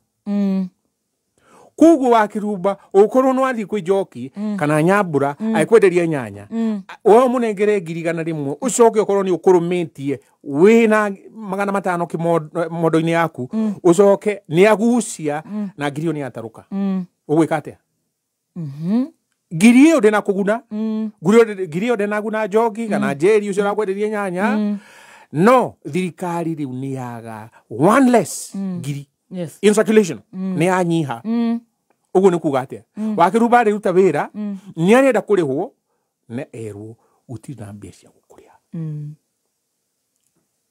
Koguo wakĩrumba ũkorwo nĩ wathiĩ kwĩ Njoki kana Nyambura agĩkwenderia nyanya, we ũmũnengere 100,000 ũcoke ũkorwo nĩ ũkũrũmĩtie wĩna 500 kĩmondo-inĩ yaku, ũcoke nĩ agucia na 1,000 nĩ atarũka. Ũgwĩka atĩa? 1,000 ĩyo ndĩnakũguna, 1,000 ĩyo ndĩnaguna Njoki kana Njeri ũcio ũrakwenderia nyanya, no thirikari rĩu nĩ yaga one less 1,000 in circulation nĩ yanyiha. Ũguo nĩ kuga atĩa? Wakĩrumba arĩruta wĩra nĩ arenda kũrĩhwo na erwo gũtirĩ na mbia cia gũkũrĩha.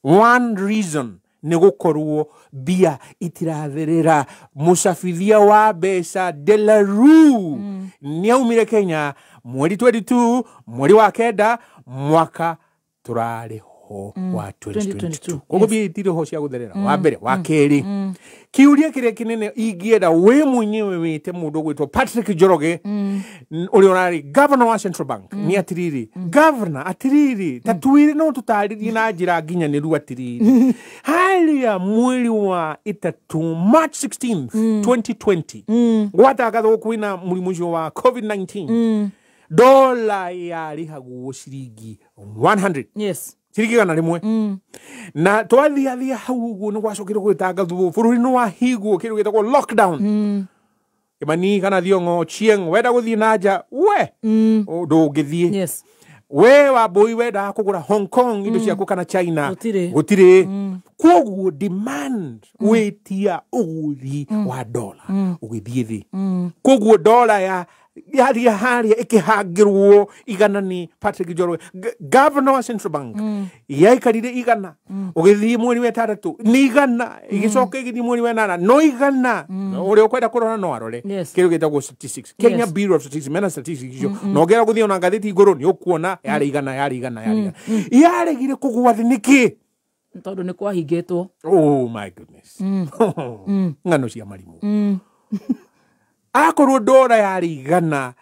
One reason nĩ gũkorwo mbia itiratherera. Mũcabithia wa mbeca Delarue nĩ aumire Kenya mweri 22 mweri wa 9 mwaka Tũrarĩ ho wa 2022. Koguo mbia itirĩ ho cia gũtherera. Wa mbere. Wa kerĩ, kiuria kĩrĩa kĩnene ingĩenda wĩ mwenyewe wĩte mũndũ ũgwĩtwo Patrick Njoroge, ũrĩa ũrarĩ governor wa Central Bank, nĩ atiriri, governor, atiriri, ta twĩre, no tũtarĩrie na njĩra nginyanĩru atiriri, harĩa mweri wa ĩtatũ, March 16th 2020, gwatangathwo kwĩna mũrimũ ũcio wa COVID-19, dola yarĩhagwo ciringi 100. Ciringi 100. Na twathiathia hau ũguo nĩ gwacokire gwĩtangathwo bũrũri nĩ wahingwo kĩndũ gĩtagwo lockdown. Kimani kana Thiong'o, Chieng, wenda gũthiĩ na nja we ndũngĩthiĩ. We Wambui wendaga kũgũra Hong Kong indo ciaku kana China, Gũtirĩ. gũtirĩ. Koguo demand, wĩtia ũgũri wa dola ũgĩthiĩ thĩ. Koguo dola ya yathiĩ harĩa ĩkĩhangĩrwo 100 nĩ Patrick Njoroge, governor wa Central Bank, yaikarire 100. Ũgĩthiĩ mweri wa ĩtandatũ nĩ 100, ĩgĩcoka ĩgĩthiĩ mweri wa ĩnana no 100. Ũrĩa ũkwenda kũrora no arore kĩndũ gĩtagwo statistics, Kenya Bureau of Statistics, mena statistics icio, na ũngĩenda gũthiĩ ona ngathĩti igũrũ nĩ ũkuona yarĩ 100, yarĩ 100, yarĩ 100. Yaregire kũgwa thĩ nĩkĩ? Tondũ nĩ kwahingĩtwo. Oh my goodness. Ng'ano cia marimũ. Akorwo ndora yarĩ 100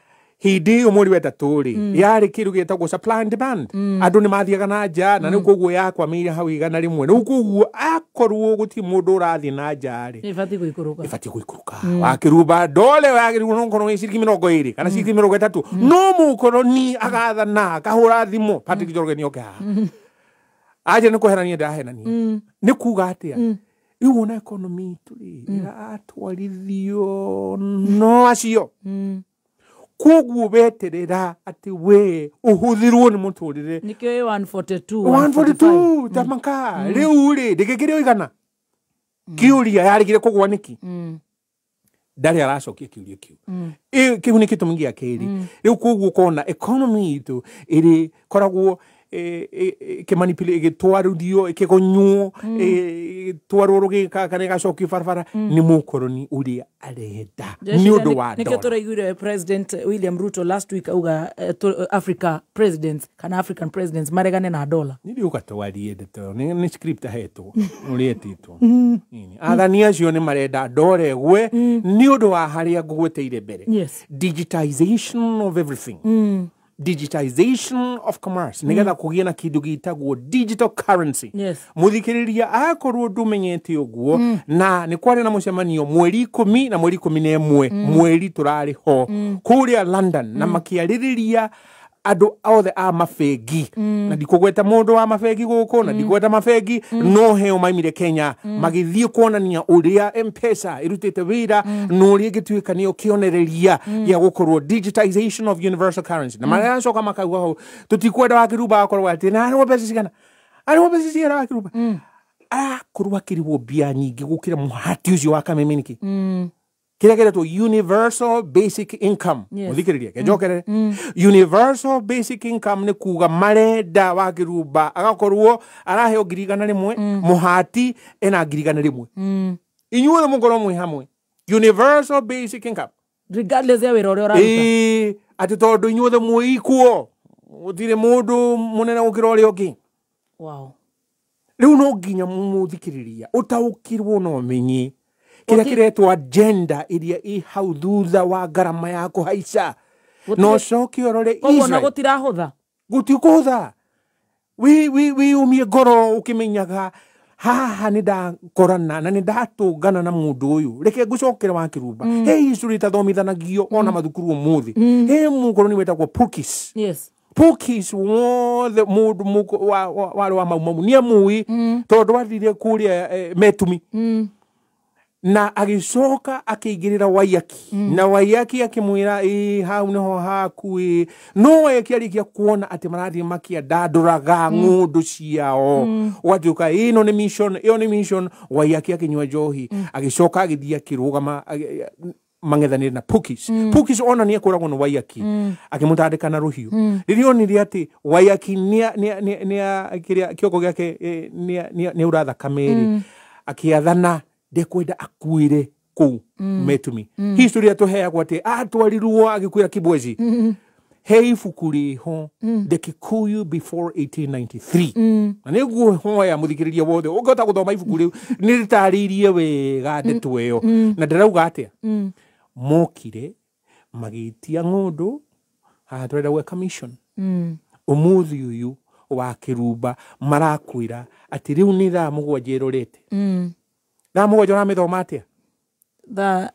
hĩndĩ ĩyo mweri wa ĩtatũ rĩ, yarĩ kĩndũ gĩtagwo supply and demand, andũ nĩ mathiaga na nja, na rĩu koguo yakwamĩire hau 100. Rĩu koguo akorwo gũtirĩ mũndũ ũrathiĩ na nja rĩ, Ĩbatiĩ gũikũrũka. Ĩbatiĩ gũikũrũka. Wakĩrumba ndole wagĩrĩirwo no gũkorwo ĩ ciringi 20 kana ciringi 30, no mũkoroni agathana akahũra thimũ, Patrick Njoroge nĩoke haha aje nĩ kũherania ndahenania. Nĩ kuga atĩa? Rĩu ona economy itũ rĩ, ĩratwarithio no acio. Koguo weterera atĩ we ũhũthĩrwo nĩ mũtũrĩre. Nĩkĩo ĩ 142. 142 tamaka rĩu rĩ, ndĩgĩkĩrĩ o 100. Kĩũria, yarĩgire kũgwa nĩkĩ? Ndarĩ aracokia kĩũria kĩu. Kĩu nĩ gĩtũmi gĩa kerĩ. Rĩu koguo ũkona economy itũ ĩrĩ koragwo ĩkĩmanipulate, ĩgĩtwarithio, ĩkĩgonywo, ĩgĩtwarwo rũgĩka kana ĩgacokio barabara nĩ mũkoroni ũrĩa arenda nĩ ũndũ wa Nĩkĩo dola. Tũraiguire President William Ruto last week auga Africa presidents kana African presidents maregane na dola. Nĩ ndiũka twarie ndeto ĩyo, nĩ script ahetwo ũrĩa etĩtwo. Athani acio nĩ marenda ndora ĩgwe nĩ ũndũ wa harĩa ngũgweteire mbere, digitization of everything, digitization of commerce, nĩgetha kũgĩe na kĩndũ gĩtagwo digital currency. Mũthikĩrĩria, akorwo ndũmenyete ũguo, na nĩ kwarĩ na mũcemanio mweri 10 na mweri 11 mweri tũrarĩ ho kũrĩa London, na makĩarĩrĩria andũ othe a mabengi, na ndikũgweta mũndũ wa mabengi gũkũ, na ndikũgweta mabengi, no heo maimire Kenya magĩthiĩ kuonania ũrĩa M-Pesa ĩrutĩte wĩra na ũrĩa ĩngĩtuĩka nĩyo kĩonereria gĩa gũkorwo digitization of universal currency. Na maracoka makauga hau tũtikwenda Wakĩrumba akorwo atĩ na arĩhwo mbeca cigana, arĩhwo mbeca cigana. Wakĩrumba arakorwo akĩrĩhwo mbia nyingĩ gũkĩra mũhati ũcio wa Kameme nĩkĩ? Kĩrĩa kĩretwo universal basic income. Mũthikĩrĩria, kenjokerere, universal basic income nĩ kuga marenda Wakĩrumba agakorwo araheo 100,000, mũhati ena 100,000, inyuothe mũkorwo mwĩ hamwe, universal basic income, regardless ya wĩra ũrĩa ũraruta. Ĩĩ, atĩ tondũ inyuothe mwĩ ikuo, gũtirĩ mũndũ mũnene gũkĩra ũrĩa ũngĩ. Rĩu no nginya mũthikĩrĩria ũtaũkĩrwo na ũmenye kĩrĩa kĩretwo agenda ĩrĩa ĩ hau thutha wa ngarama ya kũhaica, na ũcoke ũrore Koguo ona Israel. Gũtirahũtha. Gũtikũhũtha. Wĩyũmie ngoro ũkĩmenyaga haha nĩ ndakorana na nĩ ndatũngana na mũndũ ũyũ. Reke ngũcokere Wakĩrumba, he history ĩtathomithanagio ona mathukuru ũmũthĩ. He mũkoroni wetagwo Pukis. Pukis wothe mũndũ warĩ wa Mau Mau nĩ amũĩ, tondũ athire kũrĩa Metumi na agĩcoka akĩingĩrĩra Waiyaki, na Waiyaki akĩmwĩra ĩ hau nĩho haku ĩ. No Waiyaki arĩkia kuona atĩ marathiĩ makĩandandũraga ng'ũndũ ciao, ũgatuĩka ĩno nĩ mission, ĩyo nĩ mission. Waiyaki akĩnyua njohi, agĩcoka agĩthiĩ akĩrũgama mang'ethanĩre na Pukis. Pukis ona nĩ ekũragwo nĩ Waiyaki, akĩmũtandĩka na rũhiũ. Rĩrĩa onire atĩ Waiyaki kĩrĩa kĩongo gĩake nĩaura thakame rĩ, akĩathana ndekwenda akuĩre kũu Metumi. History atũheagwo atĩ atwarirwo agĩkuĩra Kibwezi. He ibuku rĩho, The Kikuyu Before 1893, na nĩ nguhoya mũthikĩrĩria wothe ũngĩhota gũthoma ibuku rĩu, nĩ rĩtarĩirie wega ndeto ĩyo. Na ndĩrauga atĩa? Mokire magĩtia ng'ũndũ haha, tũrenda gwĩka mission. Ũmũthĩ ũyũ wa kĩrumba marakwĩra atĩ rĩu nĩ thaa 7 ĩrorete. Thaa 7 ũramĩthoma atĩa? The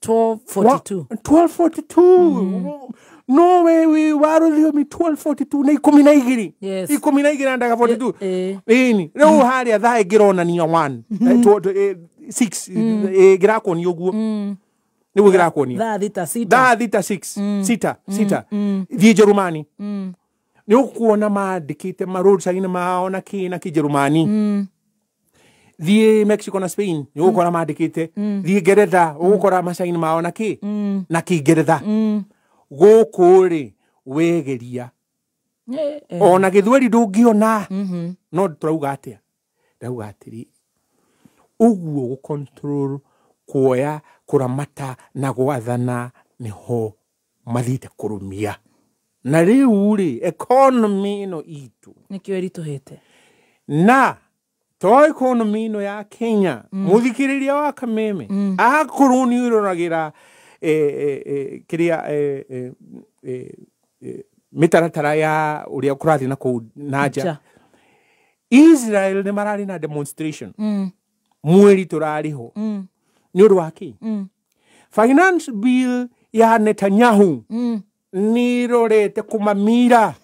12:42. 12:42, no we wi wa rũthiomi 12:42 nĩ 12. Yes. 12 na ndagĩka 42. Ĩni rĩu harĩa thaa ĩngĩronania 1 6 ĩngĩrakuonia ũguo nĩguo ĩngĩrakuonia. Thaa 6 6. Thaa 6 6 6 6. Thiĩ Njerumani, nĩ ũkuona mandĩkĩte ma roadside mao na kĩ na kĩ Njerumani. Thiĩ Mexico na Spain, nĩ ũgũkora mandĩkĩte. Thiĩ Ngeretha, ũgũkora macaini mao na kĩ na Kĩngeretha. Gũkũ rĩ, wegeria ona gĩthweri ndũngĩona. No tũrauga atĩa? Ndauga atĩrĩ, ũguo gũ-control, kuoya, kũramata na gwathana nĩho mathiĩte kũrũmia. Na rĩu rĩ, economy ĩno itũ Nĩkĩo ĩritũhĩte. Na to economy ĩno ya Kenya, mũthikĩrĩria wa Kameme, akorwo nĩ ũroragĩra kĩrĩa mĩtaratara ya ũrĩa kũrathiĩ na kũu na nja. Nja. Israel nĩ mararĩ na demonstration mweri tũrarĩ ho. Nĩ ũndũ wa kĩ? Finance bill ya Netanyahu nĩ ĩrorete kũmamira.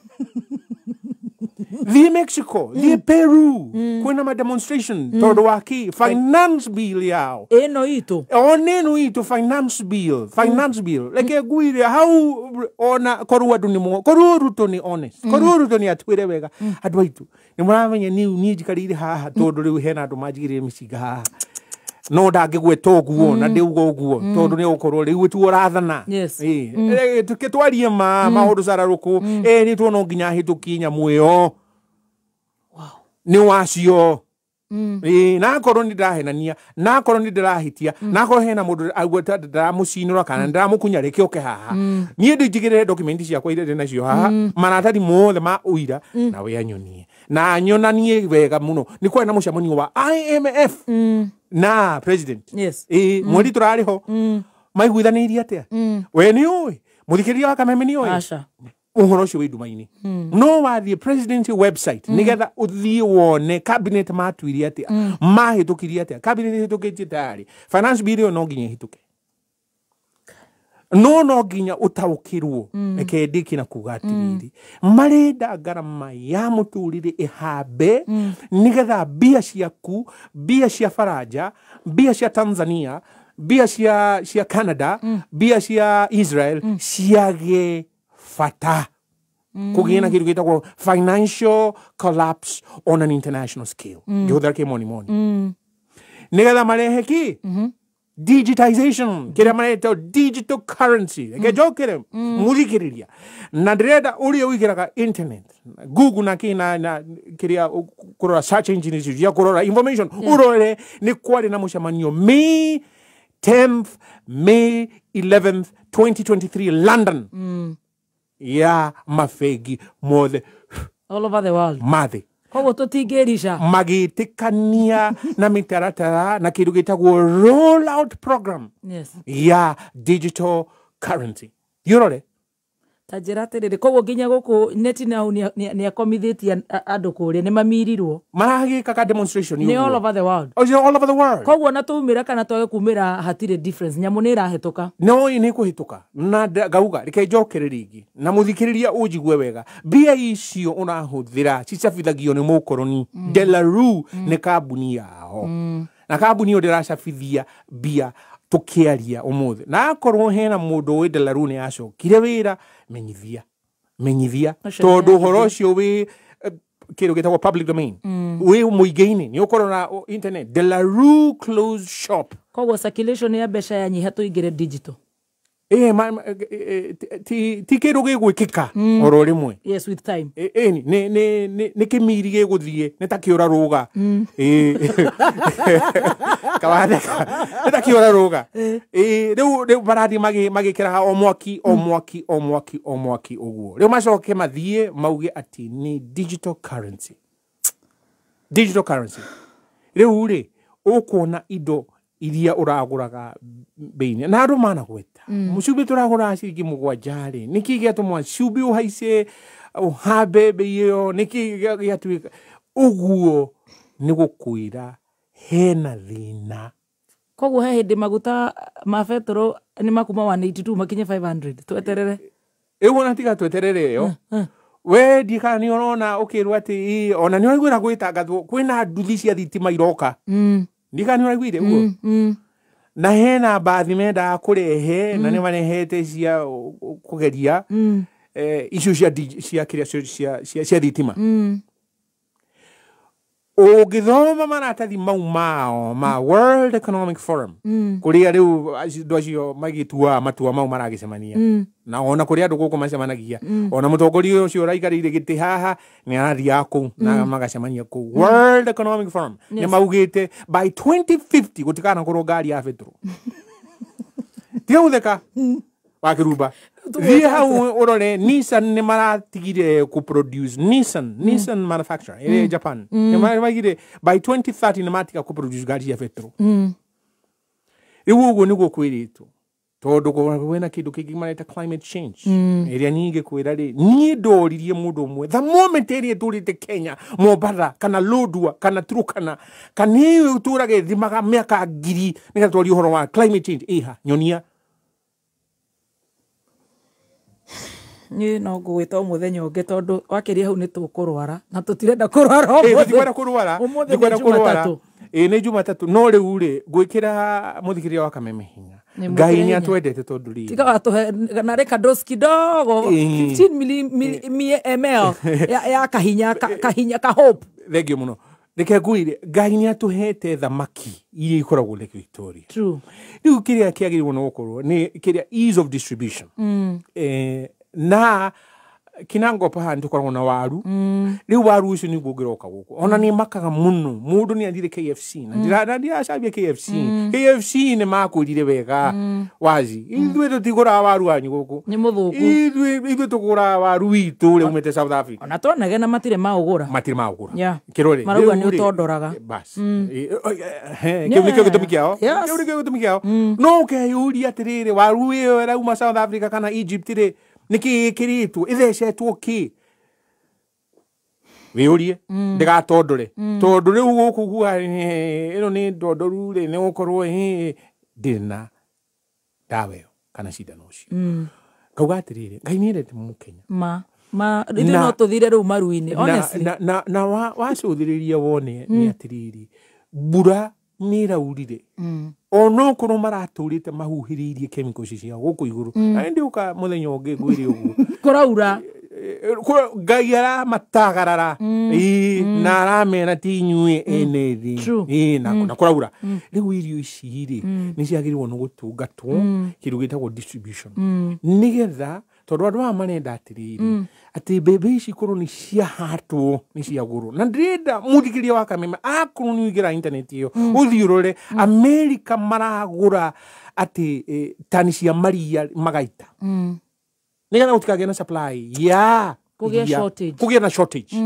Thiĩ Mexico, thiĩ Peru, kwĩna ma demonstration. Tondũ wa kĩ? Finance bill yao. Ĩno itũ. Ona ĩno itũ, finance bill, finance bill, reke ngwire hau, ona korwo andũ nĩ korwo Ruto nĩ honest, korwo Ruto nĩ atwĩre wega, andũ aitũ nĩ mũramenya niĩ niĩ njikarĩire haha tondũ rĩu hena andũ manjigĩrĩire mĩcinga haha, no ndangĩgweta ũguo na ndĩuga ũguo tondũ nĩ ũgũkorwo rĩu tuo ũrathana. Ĩĩ. Tũkĩtwarie ma maũndũ cararũkũ erĩtwo no nginya ahĩtũkie nyamũ ĩyo nĩ wacio. Ĩĩ, na akorwo nĩ ndĩrahenania, na akorwo nĩ ndĩrahĩtia, na akorwo hena mũndũ augua ndĩramũcinũra kana ndĩramũkunya, reke oke haha niĩ ndĩnjigĩrĩre document ciakwa iria ndĩ nacio haha, maratathi mothe ma ũira, na we anyonie na anyonanie wega mũno. Nĩ kwarĩ na mũcemanio wa IMF na president. Ĩĩ, mweri tũrarĩ ho, maiguithanĩirie atĩa? We nĩ ũĩ, mũthikĩrĩria wa Kameme nĩ ũĩ? Aca. Ũhoro ũcio wĩ nduma-inĩ. No wathiĩ presidency website nĩgetha ũthiĩ wone cabinet matuire atĩa, mahĩtũkirie atĩa. Cabinet ĩhĩtũkĩtie tayari finance bill ĩyo, no nginya ĩhĩtũke, no nginya ũtaũkĩrwo. Reke ndĩkie na kuga atĩrĩrĩ, marenda ngarama ya mũtũrĩre ĩhambe nĩgetha mbia ciaku, mbia cia Faranja, mbia cia Tanzania, mbia cia Canada, mbia cia Israel ciage bata, kũgĩe na kĩndũ gĩtagwo financial collapse on an international scale, ngĩhũthĩra kĩmonimoni, nĩgetha marehe kĩ digitization, kĩrĩa mareta digital currency. Reke njokere mũthikĩrĩria, na ndĩrenda ũrĩa ũingĩraga internet, Google na kĩ na kĩrĩa kũrora search engine icio cia kũrora information, ũrore nĩ kwarĩ na mũcemanio May 10th, May 11th 2023, London, ya mabengi mothe all over the world. Mathĩ Koguo tũtingĩrica. Magĩtĩkania na mĩtaratara na kĩndũ gĩtagwo roll out program ya digital currency. Thiũrore. Ta njĩra atĩrĩrĩ, koguo nginya gũkũ Netanyahu nĩ akomithĩtie andũ kũrĩa nĩ mamirirwo. Maragĩkaga demonstration. Nĩ all over the world. Oh, all over the world. Koguo na tũumĩra kana twage kumĩra hatirĩ difference, nyamũ nĩ ĩrahĩtũka. No nĩ kũhĩtũka na ngauga reke njokere rĩngĩ na mũthikĩrĩria ũnjigue wega, mbia icio ũrahũthĩra cicabithagio nĩ mũkoroni. Delaru nĩ kambuni yao, na kambuni ĩyo ndĩracabithia mbia tũkĩaria ũmũthĩ. Na akorwo hena mũndũ wĩ Delaru nĩ acokire wĩra, menyithia, menyithia. Ũcio tondũ nĩ ũhoro ũcio wĩ kĩndũ gĩtagwo public domain, wĩ mũingĩ-inĩ, nĩ ũkorora internet, Delaru close shop. Koguo circulation ya mbeca yanyiha, tũingĩre digital. Ti kĩndũ gĩgwĩkĩka oro rĩmwe. Yes, with time. Ĩni nĩ kĩmiri gĩgũthiĩ, nĩ ta kĩũra rũga. Kawatheka nĩ ta kĩũra rũga. Rĩu marathiĩ magĩkĩraga o mwaki o mwaki o mwaki o mwaki ũguo. Rĩu macoke mathiĩ mauge atĩ nĩ digital currency. Digital currency. Rĩu rĩ ũkuona indo iria ũragũraga bei-inĩ na andũ managweta mũcumbĩ tũragũraga ciringi 7 rĩ, nĩkĩ gĩatũma cumbĩ ũhaice ũhambe bei ĩyo, nĩkĩ gĩatuĩka ũguo? Nĩ gũkwĩra hena thĩna. Koguo he hĩndĩ maguta ma betũrũ nĩ makuma 182 makinye 500, tweterere. Ĩguo na tiga tweterere ĩyo we ndiĩ kana nĩ ũrona ũkĩrwo atĩ ona nĩ ũraiguĩra gwĩtangathwo kwĩna nduthi cia thitima iroka. Ndika nĩ ũraiguire ũguo? Na hena mbathi mendaga kũrehe na nĩ marehete cia kũgeria icio cia kĩrĩa cia thitima. Ũngĩthoma maratathi mau mao ma World Economic Forum kũrĩa rĩu andũ acio magĩtuaga matua mau maragĩcemania, na ona kũrĩa andũ gũkũ macemanagia, ona mũtongoria ũcio ũraikarĩire gĩtĩ haha nĩ arathiaga kũu na magacemania kũu. World Economic Forum nĩ maugĩte by 2050 gũtikanakorwo ngari ya betũrũ. Tiga gũtheka wakĩrumba. Thiĩ hau ũrore Nissan nĩ maratigire kũproduce Nissan manufacturer ĩrĩa Japan nĩ maraigire by 2030 nĩ matiga kũproduce ngari cia betũrũ. Rĩu ũguo nĩguo kwĩrĩtwo tondũ kwĩna kĩndũ kĩngĩ mareta climate change ĩrĩa niĩ ingĩkwĩra rĩ, niĩ ndoririe mũndũ ũmwe the moment ĩrĩa ĩtũrĩte Kenya Mombatha kana Lodwar kana Turkana kana ĩyo ĩtũraga ĩthimaga mĩaka 1000 nĩgetha twarie ũhoro wa climate change ĩha nyonia. Niĩ no ngũgwĩta o mũthenya ũngĩ tondũ wakĩria hau nĩ tũkũrwara na tũtirenda kũrwara ũmũthĩ. Tũtikwenda kũrwara. Ũmũthĩ nĩ Jumatatũ. Nĩ Jumatatũ. No rĩu rĩ ngwĩkĩra mũthikĩria wa Kameme hinya. Ngai nĩ atwendete tondũ rĩ tiga watũhe na rĩ kadosi kidogo 15 ml ya kahinya kahinya ka hope. Thank you mũno. Reke ngwĩre Ngai nĩ atũhete thamaki iria ikoragwo Lake Victoria. True. Rĩu kĩrĩa kĩagĩrĩirwo nĩ gũkorwo nĩ kĩrĩa ease of distribution. Na kinango paha nĩ tũkoragwo na waru. Rĩu waru ũcio nĩguo ũngĩroka gũkũ. Ona nĩ makaga mũno mũndũ nĩ athire KFC na ndiracambia KFC. KFC nĩ makwĩrire wega wazi ithuĩ tũtigũraga waru wanyu gũkũ, nĩ mũthũku. Ithuĩ tũgũraga waru witũ ũrĩa umĩte South Africa. Ona twonage na matirĩ maũgũra. Matirĩ maũgũra. Kĩrore marauga nĩ ũtondoraga. Bas kĩu nĩkĩo gĩtũmi kĩao. Kĩu nĩkĩo gĩtũmi kĩao. No ũkeyũria atĩrĩrĩ, waru ĩyo ĩrauma South Africa kana Egypt rĩ, nĩkĩ ĩkĩrĩtwo ĩthecetwo kĩ? Wĩyũrie ndĩgatondore tondũ rĩu gũkũ kuga ĩno nĩ ndondoru rĩ, nĩ gũkorwo ndĩrĩ na ndawa ĩyo kana cindano ũcio. Ngauga atĩrĩrĩ, Ngai nĩendete mũkenya. Ma ithuĩ no tũthire rĩu maru-inĩ honestly. Na wacũthĩrĩria wone nĩ atĩrĩrĩ, mbura nĩ ĩraurire onokorwo maratũrĩte mahuhĩrĩirie chemicals cia gũkũ igũrũ. Na ndĩũka mũthenya ũngĩ ngwĩre ũguo kũraura Ngai aramatagarara na aramera ti inyuĩ ene thĩ na kũraura. Rĩu irio ici rĩ nĩ ciagĩrĩirwo nĩ gũtungatwo kĩndũ gĩtagwo distribution nĩgetha tondũ andũ aya marenda atĩrĩrĩ atĩ mbembe ici korwo nĩ ciahatwo nĩ ciagũrwo. Na ndĩrenda mũthikĩria wa Kameme akorwo nĩ ũingĩra internet ĩyo ũthiĩ ũrore America maragũra atĩ tani cia maria magaita nĩgetha gũtikagĩe na supply ya kũgĩe na shortage.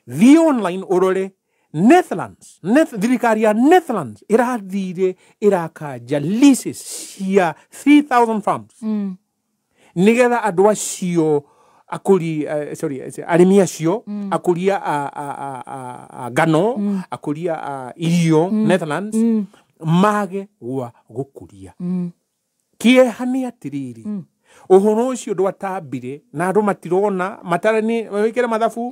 Thiĩ online ũrore Netherlands, thirikari ya Netherlands ĩrathire ĩrakanja leases cia 3000 farms nĩgetha andũ acio akũri sorry arĩmi acio akũria a ngano akũria a irio Netherlands mage gwa gũkũria. Kĩeha nĩ atĩrĩrĩ, ũhoro ũcio ndwatambire na andũ matirona matarani wĩkĩre mathabu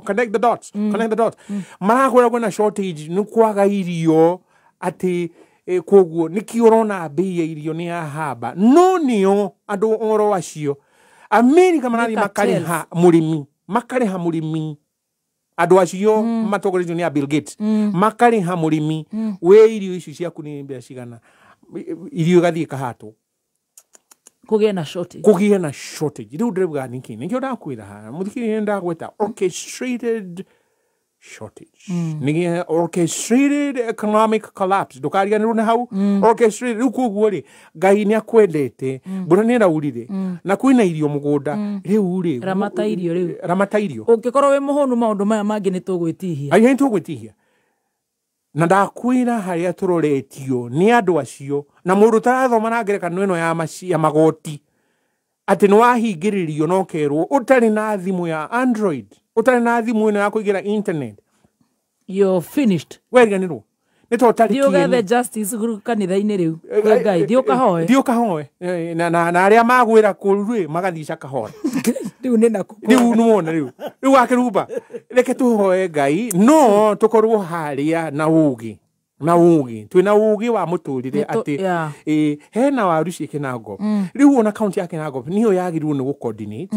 connect the dots, connect the dots. Marakwĩra kwĩna shortage nĩ kwaga irio atĩ koguo nĩkĩo ũrona bei ya irio nĩ yahamba. No nĩo andũ oro acio America marathiĩ makarĩha mũrĩmi, makarĩha mũrĩmi andũ acio matongoretio nĩ a Bill Gates makarĩha mũrĩmi we irio ici ciaku nĩ mbeca cigana, irio igathiĩ ikahatwo. Kũgĩe na shortage. Kũgĩe na shortage. Rĩu ndĩrauga nĩkĩ? Nĩkĩo ndakwĩra haha mũthikĩrĩria, ndagweta orchestrated shortage. Nĩgĩ orchestrated economic collapse, ndũkariganĩrwo nĩ hau. Orchestrated. Rĩu koguo rĩ, Ngai nĩ akwendete, mbura nĩ ĩraurire na kwĩna irio mũgũnda rĩu rĩ, Ramata irio rĩu. Ramata irio. Ũngĩkorwo wĩ mũhũnu, maũndũ maya mangĩ nĩ tũgwĩtihia. Ai, nĩ tũgwĩtihia. Na ndakwĩra harĩa tũroretio nĩ andũ acio na mũndũ ũtarathoma na ngerekano ĩno ya ya magoti, atĩ nĩ wahingĩrĩrio na ũkerwo ũtarĩ na thimũ ya Android, ũtarĩ na thimũ ĩno ya kũingĩra internet, you're finished. Weriganĩrwo nĩ to ũtarĩ Thiĩ ũgethe kĩene. justice kanitha-inĩ rĩu kwĩ Ngai, thiĩ ũkahoe. Thiĩ ũkahoe. Na arĩa magwĩra kũru rĩ, magathiĩ cakahora. Rĩu nĩ nakũ? Rĩu nĩwona rĩu wakĩrumba, reke tũhoe Ngai no tũkorwo harĩa na ũgĩ, na ũgĩ twĩna ũgĩ wa mũtũrĩre atĩ hena waru ciĩ Kinangop. Rĩu ona kaunti ya Kinangop nĩyo yagĩrĩirwo nĩ gũ-coordinate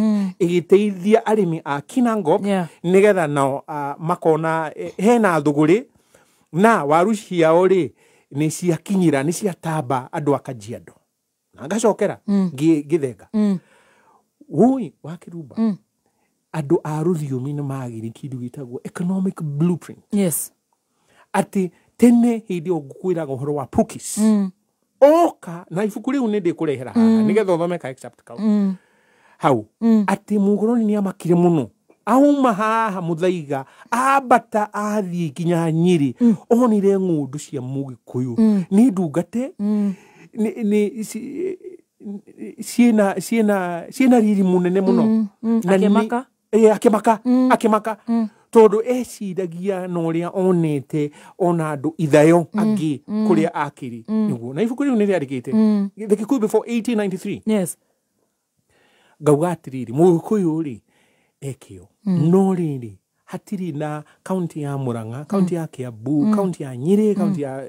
ĩgĩteithia arĩmi a Kinangop nĩgetha nao makona hena thũgũrĩ na waru ciao rĩ nĩ ciakinyĩra, nĩ ciatamba andũ a Kajiado. Na ngacokera ngĩthenga wũi wa Kĩrumba, andũ a rũthiomi nĩ magĩrĩ kĩndũ gĩtagwo economic blueprint. Atĩ tene hĩndĩ ĩyo ngũkwĩraga ũhoro wa Pukis oka na ibuku rĩu nĩ ndĩkũrehera haha nĩgetha ũthome ka excerpt kau hau, atĩ mũkoroni nĩ amakire mũno, auma haha Mũthaiga ambata athiĩ nginya Nyĩrĩ, onire ng'ũndũ cia Mũgĩkũyũ nĩ ndungate nĩ ciĩna riri mũnene mũno. Na Akĩmaka? Akĩmaka, akĩmaka tondũ eciragia na ũrĩa onete ona andũ ithayo angĩ kũrĩa akĩrĩ nĩguo. Na ibuku rĩu nĩ rĩandĩkĩte The Kikuyu Before 1893. Ngauga atĩrĩrĩ, Mũgĩkũyũ rĩ ekĩo no rĩrĩ hatirĩ na kaunti ya Murang'a, kaunti ya Kiambu, kaunti ya Nyĩrĩ, kaunti ya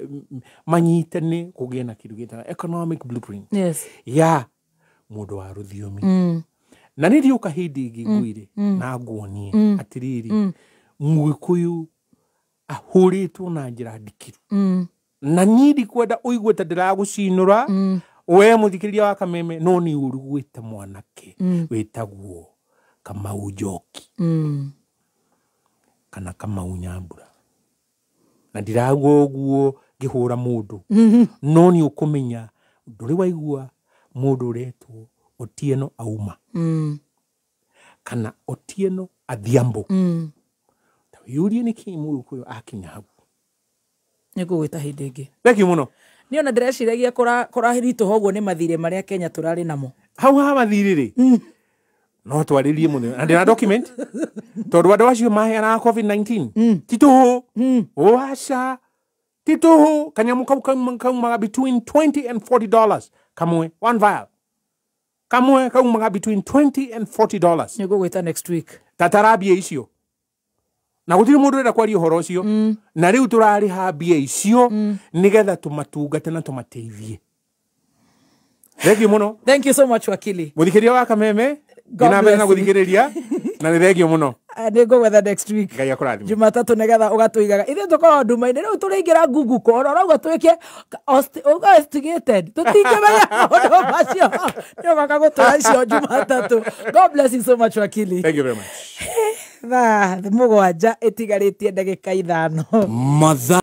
manyitane kũgĩe na kĩndũ gĩtaga economic blueprint ya mũndũ wa rũthiomi. Na nĩ ndiũka hĩndĩ ĩngĩ ngwĩre na nguonie atĩrĩrĩ, Mũgĩkũyũ ahũrĩtwo na njĩra ndikiru. Na niĩ ndikwenda ũigue ta ndĩragũcinũra we mũthikĩrĩria wa Kameme, no nĩ ũru gwĩta mwanake wĩtagwo Kamau Njoki kana Kamau Nyambura, na ndirauga ũguo ngĩhũra mũndũ, no nĩ ũkũmenya ndũrĩ waigua mũndũ ũretwo Otieno Auma kana Otieno Adhiambo. Ta wĩyũrie nĩkĩ Mũgĩkũyũ akinya hau. Nĩ ngũgwĩta hĩndĩ ĩngĩ. Thank you mũno. Niĩ ona ndĩreciragia kũraritũha ũguo nĩ mathirĩ marĩa Kenya tũrarĩ namo. Hau ha mathirĩ rĩ, no twarĩrie mũthenya na ndĩna document, tondũ andũ acio maheanaga COVID-19 ti tũhũ, waca, ti tũhũ. Kanyamũ kau kaumaga between 20 and $40 kamwe, one vial kamwe kaumaga between 20 and $40. Nĩ ngũgwĩta next week. Tatara mbia icio na gũtirĩ mũndũ ũrenda kwaria ũhoro ũcio. Na rĩu tũrarĩha mbia icio nĩgetha tũmatungate na tũmateithie. Thank you mũno. Thank you so much, wakili. Mũthikĩria wa Kameme, God ndĩ na mbere na bless you. gũthikĩrĩria na nĩ thengio mũno. Nĩ ngũgwetha next week. Ngai akũrathime. Jumatatũ nĩgetha ũgatũigaga ithuĩ tũkoragwo nduma-inĩ. Rĩu tũrĩingĩra Google ko ona ũrauga twĩke ũga estimated, tũtingĩmenya maũndũ macio, nĩ ũgoka gũtũra icio Jumatatũ. God bless you so much, wakili. Thank you very much. Thaa 7 ĩtigarĩtie ndagĩka 5. Mathaa.